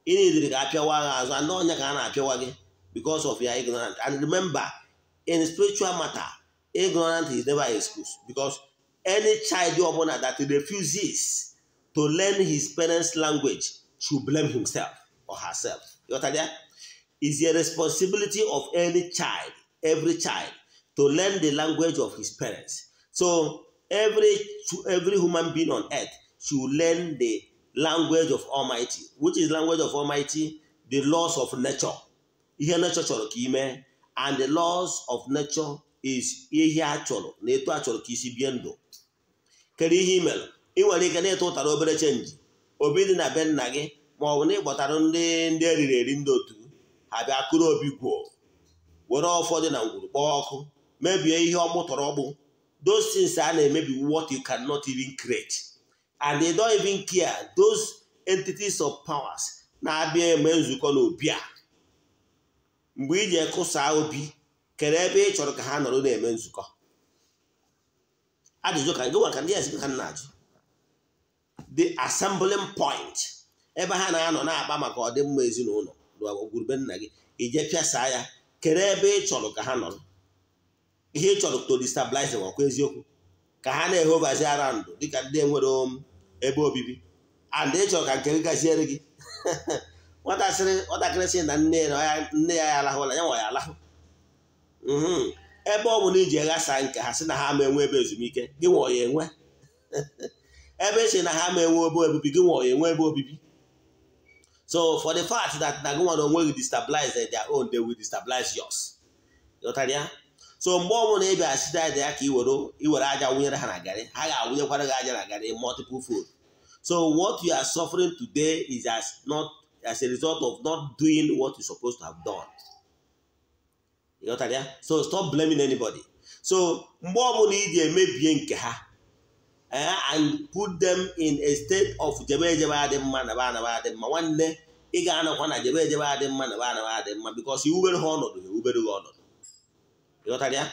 ị na-ediri ka apịawa agha azụ, ndị ọnya ka a na-apịawa gị because of your ignorance. And remember, in spiritual matter, ignorance is never an excuse, because any child ọbụla that refuses to learn his parents' language should blame himself or herself. You got that? It's the responsibility of any child, every child, to learn the language of his parents. So every human being on earth should learn the language of Almighty, which is language of Almighty, the laws of nature. Ihe nature chọrọ ka ime, and the laws of nature is ihe a chọrọ na etu a chọrọ ka isi bie ndụ. Kedu ihe i mere? Ị nwere ike na-ịtụ ụtara obere chenji obi dị na be nna gị, ma ọ bụ na ị kpọtara ndị eriri eri ndị otu ha bịa kụrụ obi gwuo, were ụfọdụ na ngwuru kpọọ ọkụ, mebie ihe ọgbụ tọrọ ọgbụ. Those things a na-emebi what you cannot even create, and they don't even care. Those entities of powers na-abịa eme nzukọ n'obi a. Mgbe iji ekụsa obi, kere ebe ị chọrọ ka ha nọrọ na-eme nzukọ? Ajụjụ ka gị nwa ka ndị ezi ka na-ajụ. The assembling point, ebe ha na-anọ na-akpa maka ọdịmma ezinụlọ na ogwurube nna gị, ije pịasa ya, kere ebe ị chọrọ ka ha nọrọ. Ihe ị chọrọ to destabilize ọkwa eziokwu, ka ha na-ehobazi ara ndụ dịka ndị enwere ebe obibi, and ị chọrọ ka nke gị gaziere gị. Nwatakịrị sị na nne ya alahụla, ya nwa ya alahụ. Ebe ọ bụ na iji ghasa nke ha sị na ha ma enwe ebe ezumike, gị nwa ya enwe. Ebe sị na ha ma enwe ebe obibi, gị nwa ya enwe ebe obibi. So for the fact that na gị nwa na onwe gị destabilize their own, they will destabilize yours. Ghọtara ya? So mgbe ọbụla ị bịa site ya ka iwere aja wụnyere ha na garị, ha ga-awụnyekwara gị aja na garị multiple fold. So what you are suffering today is as a result of not doing what you're supposed to have done. You got that? So stop blaming anybody. So mgbe ọbụla ị ji emebie nke ha and put them in a state of jebe ejebe adị mma na ba na ba adị mma, nwanne ị ga-anọkwa na jebe ejebe adị mma na ba na ba adị mma, because iwubere ha ọnọdụ, ewubere gị ọnọdụ. You got that?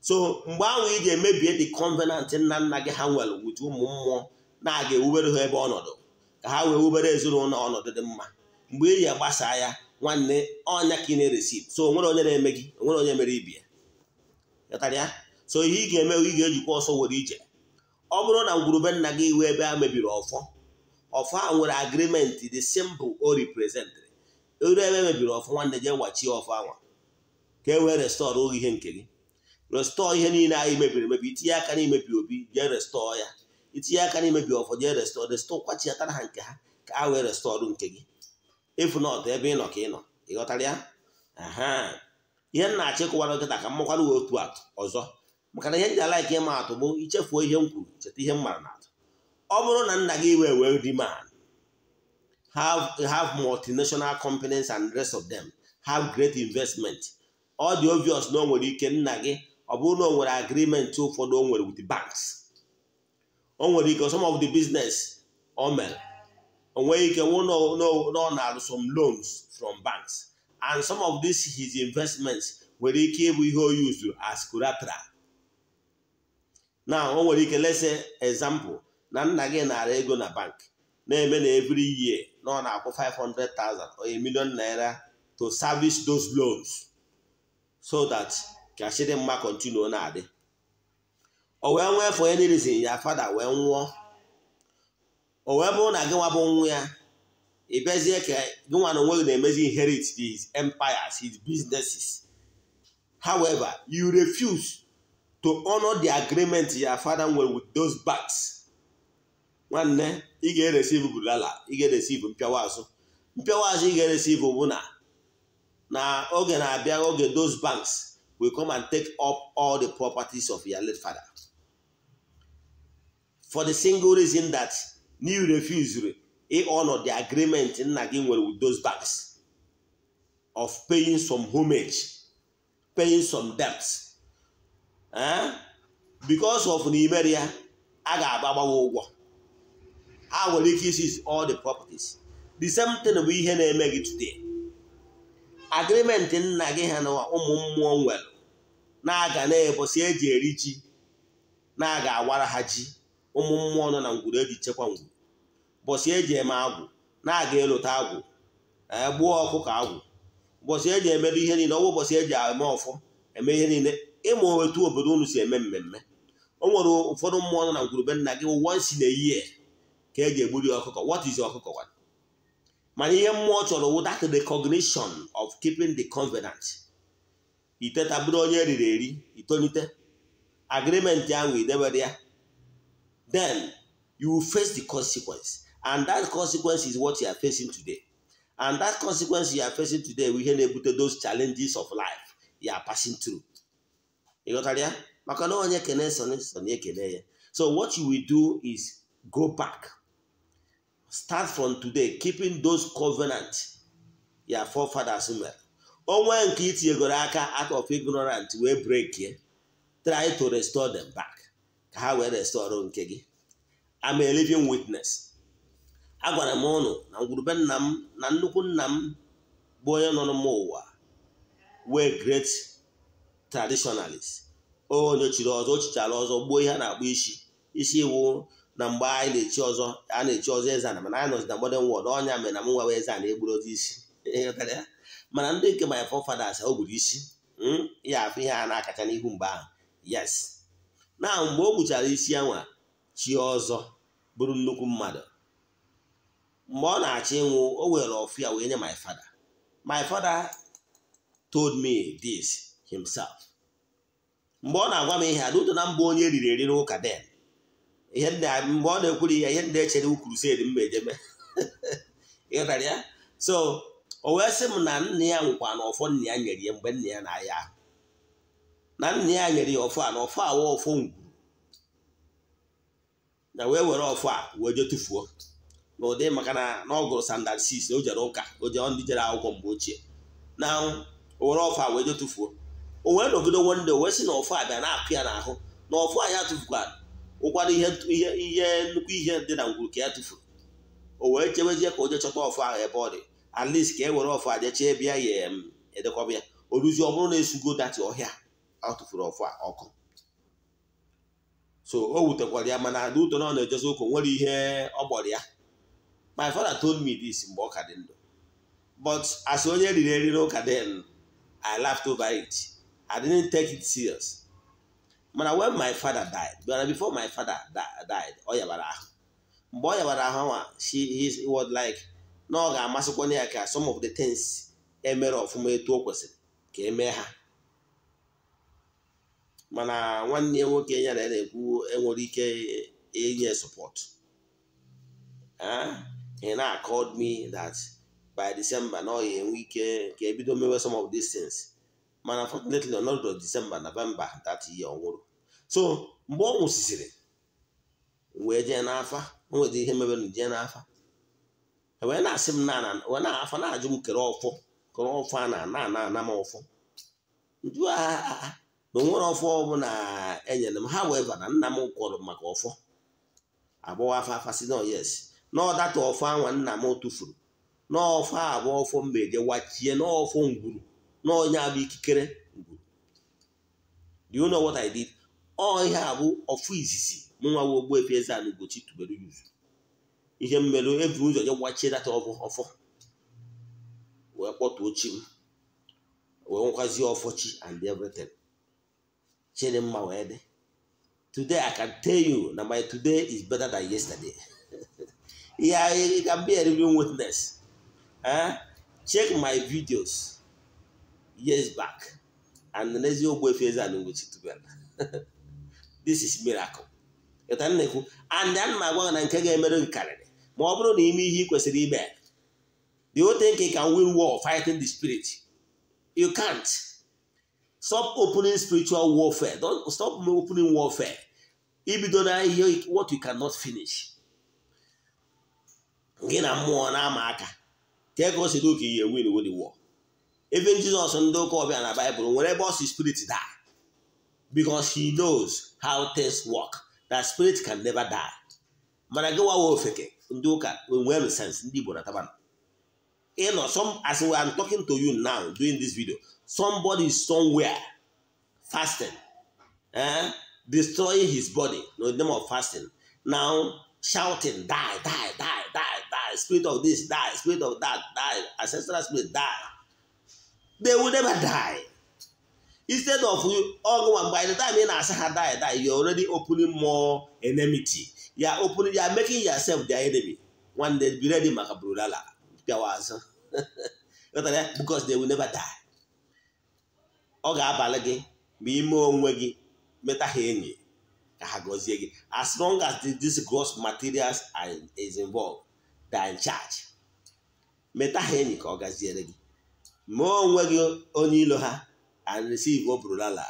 So mgbe ahụ ị ji emebie the covenant nna nna gị ha nwere with ụmụ mmụọ na-aga ewubere ha ebe ọnọdụ ka ha wee wubere ezinụlọ ọnọdụ dị mma, mgbe ị ji agbasa ya, nwanne, ọnya ka ị na-eresi. So onwere onye na-eme gị, onwere onye mere ibie. Ghọtara ya? So ihe ị ga-eme, ị ga-ejikwa ọsọ were ije. Ọ bụrụ na ngwurube nna gị iwe ebe a mebiri ọfọ, ọfọ a nwere agreement, the symbol o represent. Eru ebe mebiri ọfọ, nwanne, jee wachie ọfọ anwa ka e wee restore oge ihe nke gị, restore ihe niile anyị mebiri emebi. Itinye aka n'imebi obi, jee restore ya. Itinye aka n'imebi ọfọ, jee restore, restore kwachiatara ha nke ha ka a wee restore nke gị. If not, ebe ị nọ ka ị nọ. Ị ghọtara ya? Aha ihe m na-achọ ịkụwara nkịta ka m makwara uwe otu atụ ọzọ, maka na ihe ndị ala ike ịma atụ bụ ichefuo ihe m kwuru, cheta ihe m mara na atụ. Ọ bụrụ na nna gị wee wealthy man, have multinational companies and rest of them, have great investment, ọ dị obvious na o nwere ike nna gị, ọ bụrụ na o nwere agreement ụfọdụ o nwere with the banks, o nwere ike some of the business o mere, o nwere ike wụ na ọ na-arụ some loans from banks, and some of these his investments nwere ike ịbụ ihe o use as collateral. Now o nwere ike, let's say example, na nna gị nara ego na bank na-eme na every year na ọ na-akwụ 500,000 or ₦1 million to service those loans so that ka chidi mma continue na-adị. O wee nwee, for any reason, ya father wee nwụọ. O wee bụrụ na gị nwa bụ nwa ya, ị bịazie ka gị nwa na onwe gị na-emezi inherit his empires, his businesses. However, you refuse to honor the agreement your father nwere with those banks, nwanne, ị ga-ereceive bulala, ị ga-ereceive mpịawa azụ. Mpịawa azụ ị ga-ereceive bụ na oge na-abịa, oge those banks will come and take up all the properties of your late father, for the single reason that you refused honor the agreement nna gị nwere with those banks of paying some homage, paying some debts, eh? Because of na imere ya, a ga-agba gbawa ụgwọ, ha nwere ike isi all the properties. The same thing bụ ihe na-eme gị today. Agreement nna gị ha na ụmụ mmụọ nwere na-aga na-ebosi eji eri ji, na-aga awara ha ji, ụmụ mmụọ nọ na ngwuru eji chekwa ngwuru, bọsị eji eme agwụ, na-aga elota agwụ, gbuo ọkụkọ agwụ, ụbọchị eji emerụ ihe niile, ọwụ ụbọchị eji eme ọfọ, eme ihe niile. Ịma otu obodo unu si eme mmemme, o nwere ụfọdụ mmụọ nọ na ngwurube nna gị, once in a year ka eji egburi ọkụkọ. What is ọkụkọ one? Mana ihe mmụọ chọrọ wụ that recognition of keeping the covenant. Iteta bụrụ onye eriri eri, itonite agreement ahụ idebere ya, then you will face the consequence, and that consequence is what you are facing today. And that consequence you are facing today bụ ihe na-ebute those challenges of life you are passing through. Ị ghọtara ya? Maka na onye kene soni soni ekene ya. So what you will do is go back, start from today keeping those covenants your forefathers mere. Onwe nke itinyegoro aka out of ignorant wee break ye, try to restore them back ka ha wee restore nke gị. I'm a living witness. Agwara m ụnụ na ngwurube nna m na nnukwu nna m bụ onye nọ n'ụmụ ụwa wee great traditionalist, onye chiri ọzọ, o chichara ọzọ, gbuo ihe a na-akpọ isi isi iwu. Na mgbe anyị na-echi ọzọ, a na-echi ọzọ eze ana, mana anyị nọzi na modern world. Ọnya mere na m nwa eze a na-egburu ozi isi. Ịghọtara ya? Mana ndị nke my forefathers, o gburu isi ya afụ ihe a na-akacha n'ihu mgbe ahụ. Yes, na mgbe o gbuchara isi anwa, chi ọzọ, bụrụ nnukwu mmadụ, mgbe ọ na-achọ ịnwụ, o were ọfụ ya wee nye my father. My father told me this himself. Mgbe ọ na-agwa m ihe a ụtọ na mbụ, onye eriri eri n'ụka den, ihe ndị mgbe ọ na-ekwuru ya, ihe ndị echere crusade mma ejeme. Ịghọtara ya? So o wee sị m na nna ya nwụkwa na ọfọ nna ya nyere ya mgbe nna ya na-aya ahụ. Na nna ya nyere ya ọfọ a na ọfọ awa ọfọ ngwuru na wee were ọfọ a wee jee tụfuo n'ụdị maka na ọ gụrụ standard 6 o jere ụka o jere ndị jere akwụkwọ mgbe ochie na o were ọfọ a wee jee tụfuo. O wee nọgide one day wee sị na ọfọ a bịa na-akụ ya n'ahụ na ọfọ a ya tụfukwara ụkwara ihe ihe nnukwu ihe dị na ngwuru ka ya tụfuru. O wee chebezie ka o jee chọta ọfọ ahụ ebe ọ dị, at least ka e were ọfọ a jee chee bịa ya edekọba ya. O ruzie ọ bụrụ na esugo dati ọhịa ọ tụfuru ọfọ a ọkụ. So o wutekwara ya, mana ada ụtọ na ọ na-ejezi ụka nwere ihe ọ gbọrọ ya. My father told me this mgbe ọ ka dị ndụ, but as onye riri eri n'ụka then, I laughed over it. I didn't take it serious. Mana when my father died, but before my father died, ọ yabara ahụ. Mgbe ọ yabara ahụ nwa, he was like na ọ ga-amasịkwana ya ka some of the things emere ọfụma etu o kwesịrị ka emee ha, mana nwanne ya nwoke ya na ya na-ekwu enwere ike inye support. He now called me that by December na ọ ya enwe ike ka ebido mewe some of these things, mana unfortunately ọ nọrọ December, November that year ọ nwụrụ. So mgbe ọ nwụsịsịrị wee jee n'afa, o nwere ihe mebere jee n'afa, wee na-asị m na wee na-afa na-ajụ m kere ọfọ kere ọfọ a na na ana ana m ọfọ nju a na onwere ọfọ ọbụla enyere m ha. Wee na nna m kwọrọ maka ọfọ agbọwa afa afa si no, yes, na ọdata ọfọ anwa nna m tụfuru n'ọfọ abụọ ọfọ mgbe je wachie n'ọfọ ngwuru n'onye abụ ikikere ngwuru. Do you know what I did? Ọ ihe a bụ ọfọ izizi mụ nwa Ogbuefi Eze-Ana Ugochi tubelu yuzu ihe mmerụ ebu ụzọ je wachie data ọfọ ọfọ wee kpọtuo chi m wee nwekwazie ọfọ chi and everything chere mma wee dị. Today I can tell you na my today is better than yesterday. Yeah, you can be a living witness. Check my videos years back and n'ezi Ogbuefi Eze-Ana Ugochi tubelu. This is miracle. And then ma gwa na nke ga-emere gị karịrị ma ọ bụrụ na ime ihe ị kwesịrị ime. Do you think you can win war fighting the spirit? You can't. Stop opening spiritual warfare. Don't stop opening warfare. Ibido na ihe what you cannot finish. Gị na mmụọ na-ama aka ka ka o si dị ka ihe win with the war. Even Jizọs ndị ụka ọbịa na Baịbụl nwere ebe ọ si spirit die, because he knows how things work, that spirit can never die. Mana gị wawa ofeke ndị ụka nwere sense ndị Igbo na tabanụ some as we are talking to you now doing this video, somebody is somewhere fasting, destroying his body in the name of fasting, now shouting die, die, die, die, die, spirit of this die, spirit of that die, ancestral spirit die. They will never die. Instead of you all by the time you na die, die, you're already opening more enmity. You are opening, you are making yourself their enemy. One day be ready maka brulala. Because they will never die. Ọ ga-abalị gị ma ime onwe gị meta ha enyi ka ha gọzie gị. As long as this gross materials are is involved, they are in charge. Meta ha enyi ka ọ gaziere gị. Mee onwe gị onye ilo ha and receive obrulala.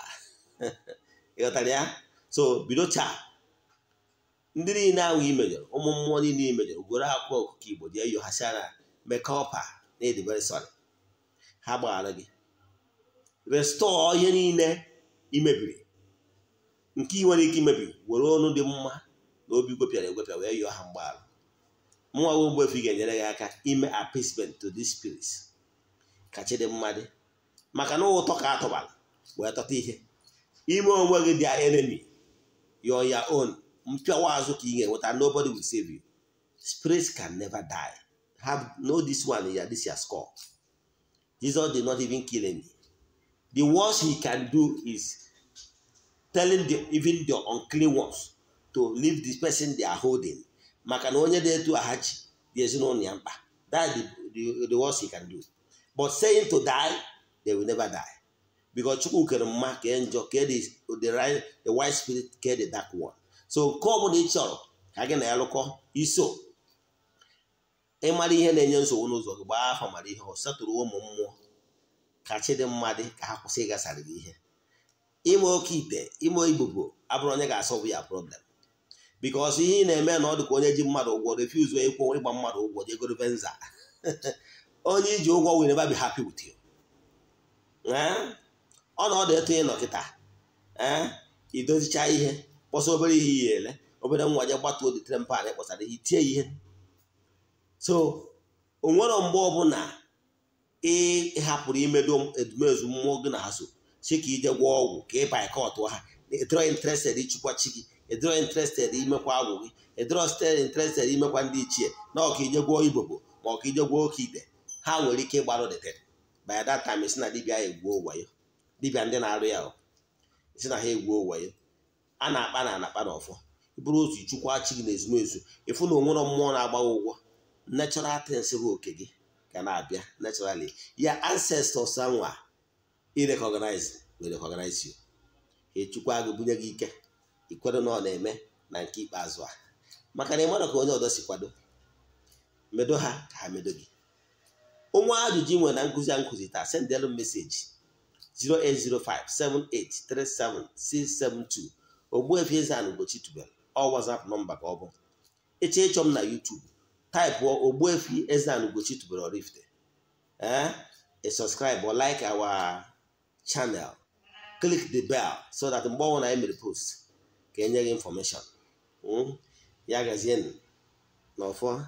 Ịghọtara ya? So bido taa ndị niile ahụ imejọrọ, ụmụ mmụọ niile imejọrọ, goro akwa ọkụkọ Igbo jee yo ha sị na mekọpa na ịdị very sorry. Ha gbaghara gị. Restore ihe niile imebiri nke ị nwere ike imebi, were ọnụ dị mma na obi gwepịara egwepịa wee yọọ ha mgbaghara. Mụnwa Ogbuefi ga-enyere gị aka ime appeasement to these spirits ka chi dị mma dị, maka na ụtọ ka atọbara wee tọta ihe. Ime onwe gị their enemy, you're your own mpịawa azụ ka ị ga-enweta. Nobody will save you. Spirits can never die. Have know this one, ya this your score. Jesus did not even kill any. The worst he can do is telling even the unclean ones to leave the person they are holding, maka na onye dị etu aha ji dị ezinụlọ ya mkpa. That's the worst he can do. But saying to die, they will never die, because Chukwu kere mma kee njọ, kee the right, the white spirit, kee the dark one. So nke ọ bụla ị chọrọ ka gị na ya lụkọ iso ịmara ihe na-enye nsogbu n'ụzọ gị, gbaa afọ mara ihe ọ satụrụ ụmụ mmụọ ka chi dị mma dị ka ha kwụsị ịgasara gị ihe. Ime oke ite, ime ibubo abụrụ onye ga-asolve ya problem, because ihe ị na-eme na ọ dị ka onye ji mmadụ ụgwọ refuse ịkwụ ịgba mmadụ ụgwọ jegoro venza. Onye iji ụgwọ will never be happy with you. Ọ na ọ dị etu ị nọ kịta, ee, idozicha ihe, kpọsa obere ihe, ihe ele obere nwa je gbatuo the trampan kpọsara ihe, tie ihe. So o nwere mgbe ọbụla ị hapụrụ imedo ezumezu mmụọ gị na ha so si ka ije gwọọ ọgwụ ka ị boycott ha. Ịdịrọ interested ịchụkwa chi gị, ịdịrọ interested imekwa agwụ gị, ịdịrọ interested imekwa ndị ichie na ọka ije gwọọ ibobo ma ọ ka ije gwọọ oke ite. Ha nwere ike ịgbarụ the thing. By that time, isi na dibịa ya egwuo wayo, dibịa ndị na-arụ ya isi na ha egwuo wayo. A na-akpa na anakpa n'ọfọ bụrụ otu ichukwa chi gị na ezumezu, ịfụ na onwere mmụọ na-agba ụgwọ. Natural things bụ oke gị ga na-abịa naturally. Ya ancestors anwa i recognize will recognize you. Echukwa gị, bunye gị ike ikwere na ọ na-eme na nke ikpeazụ a, maka na ịmara ka onye ọzọ si kwado medo ha ka ha medo gị. Onwe ajụjụ ị nwere na nkụzi a nkụzi taa, sendelu message 08057837672. Ogbuefi Eze-Ana Ugochi tubelu ọ WhatsApp nọmba ka ọ bụ. Ịchọ ịchọ m na YouTube, typeụọ Ogbuefi Eze-Ana Ugochi tubelu Oraifite. Ee, subscribe or like our channel, click the bell so that mgbe ọbụla anyị mere post ka enye gị information. Ya gazienụ n'ọfọ.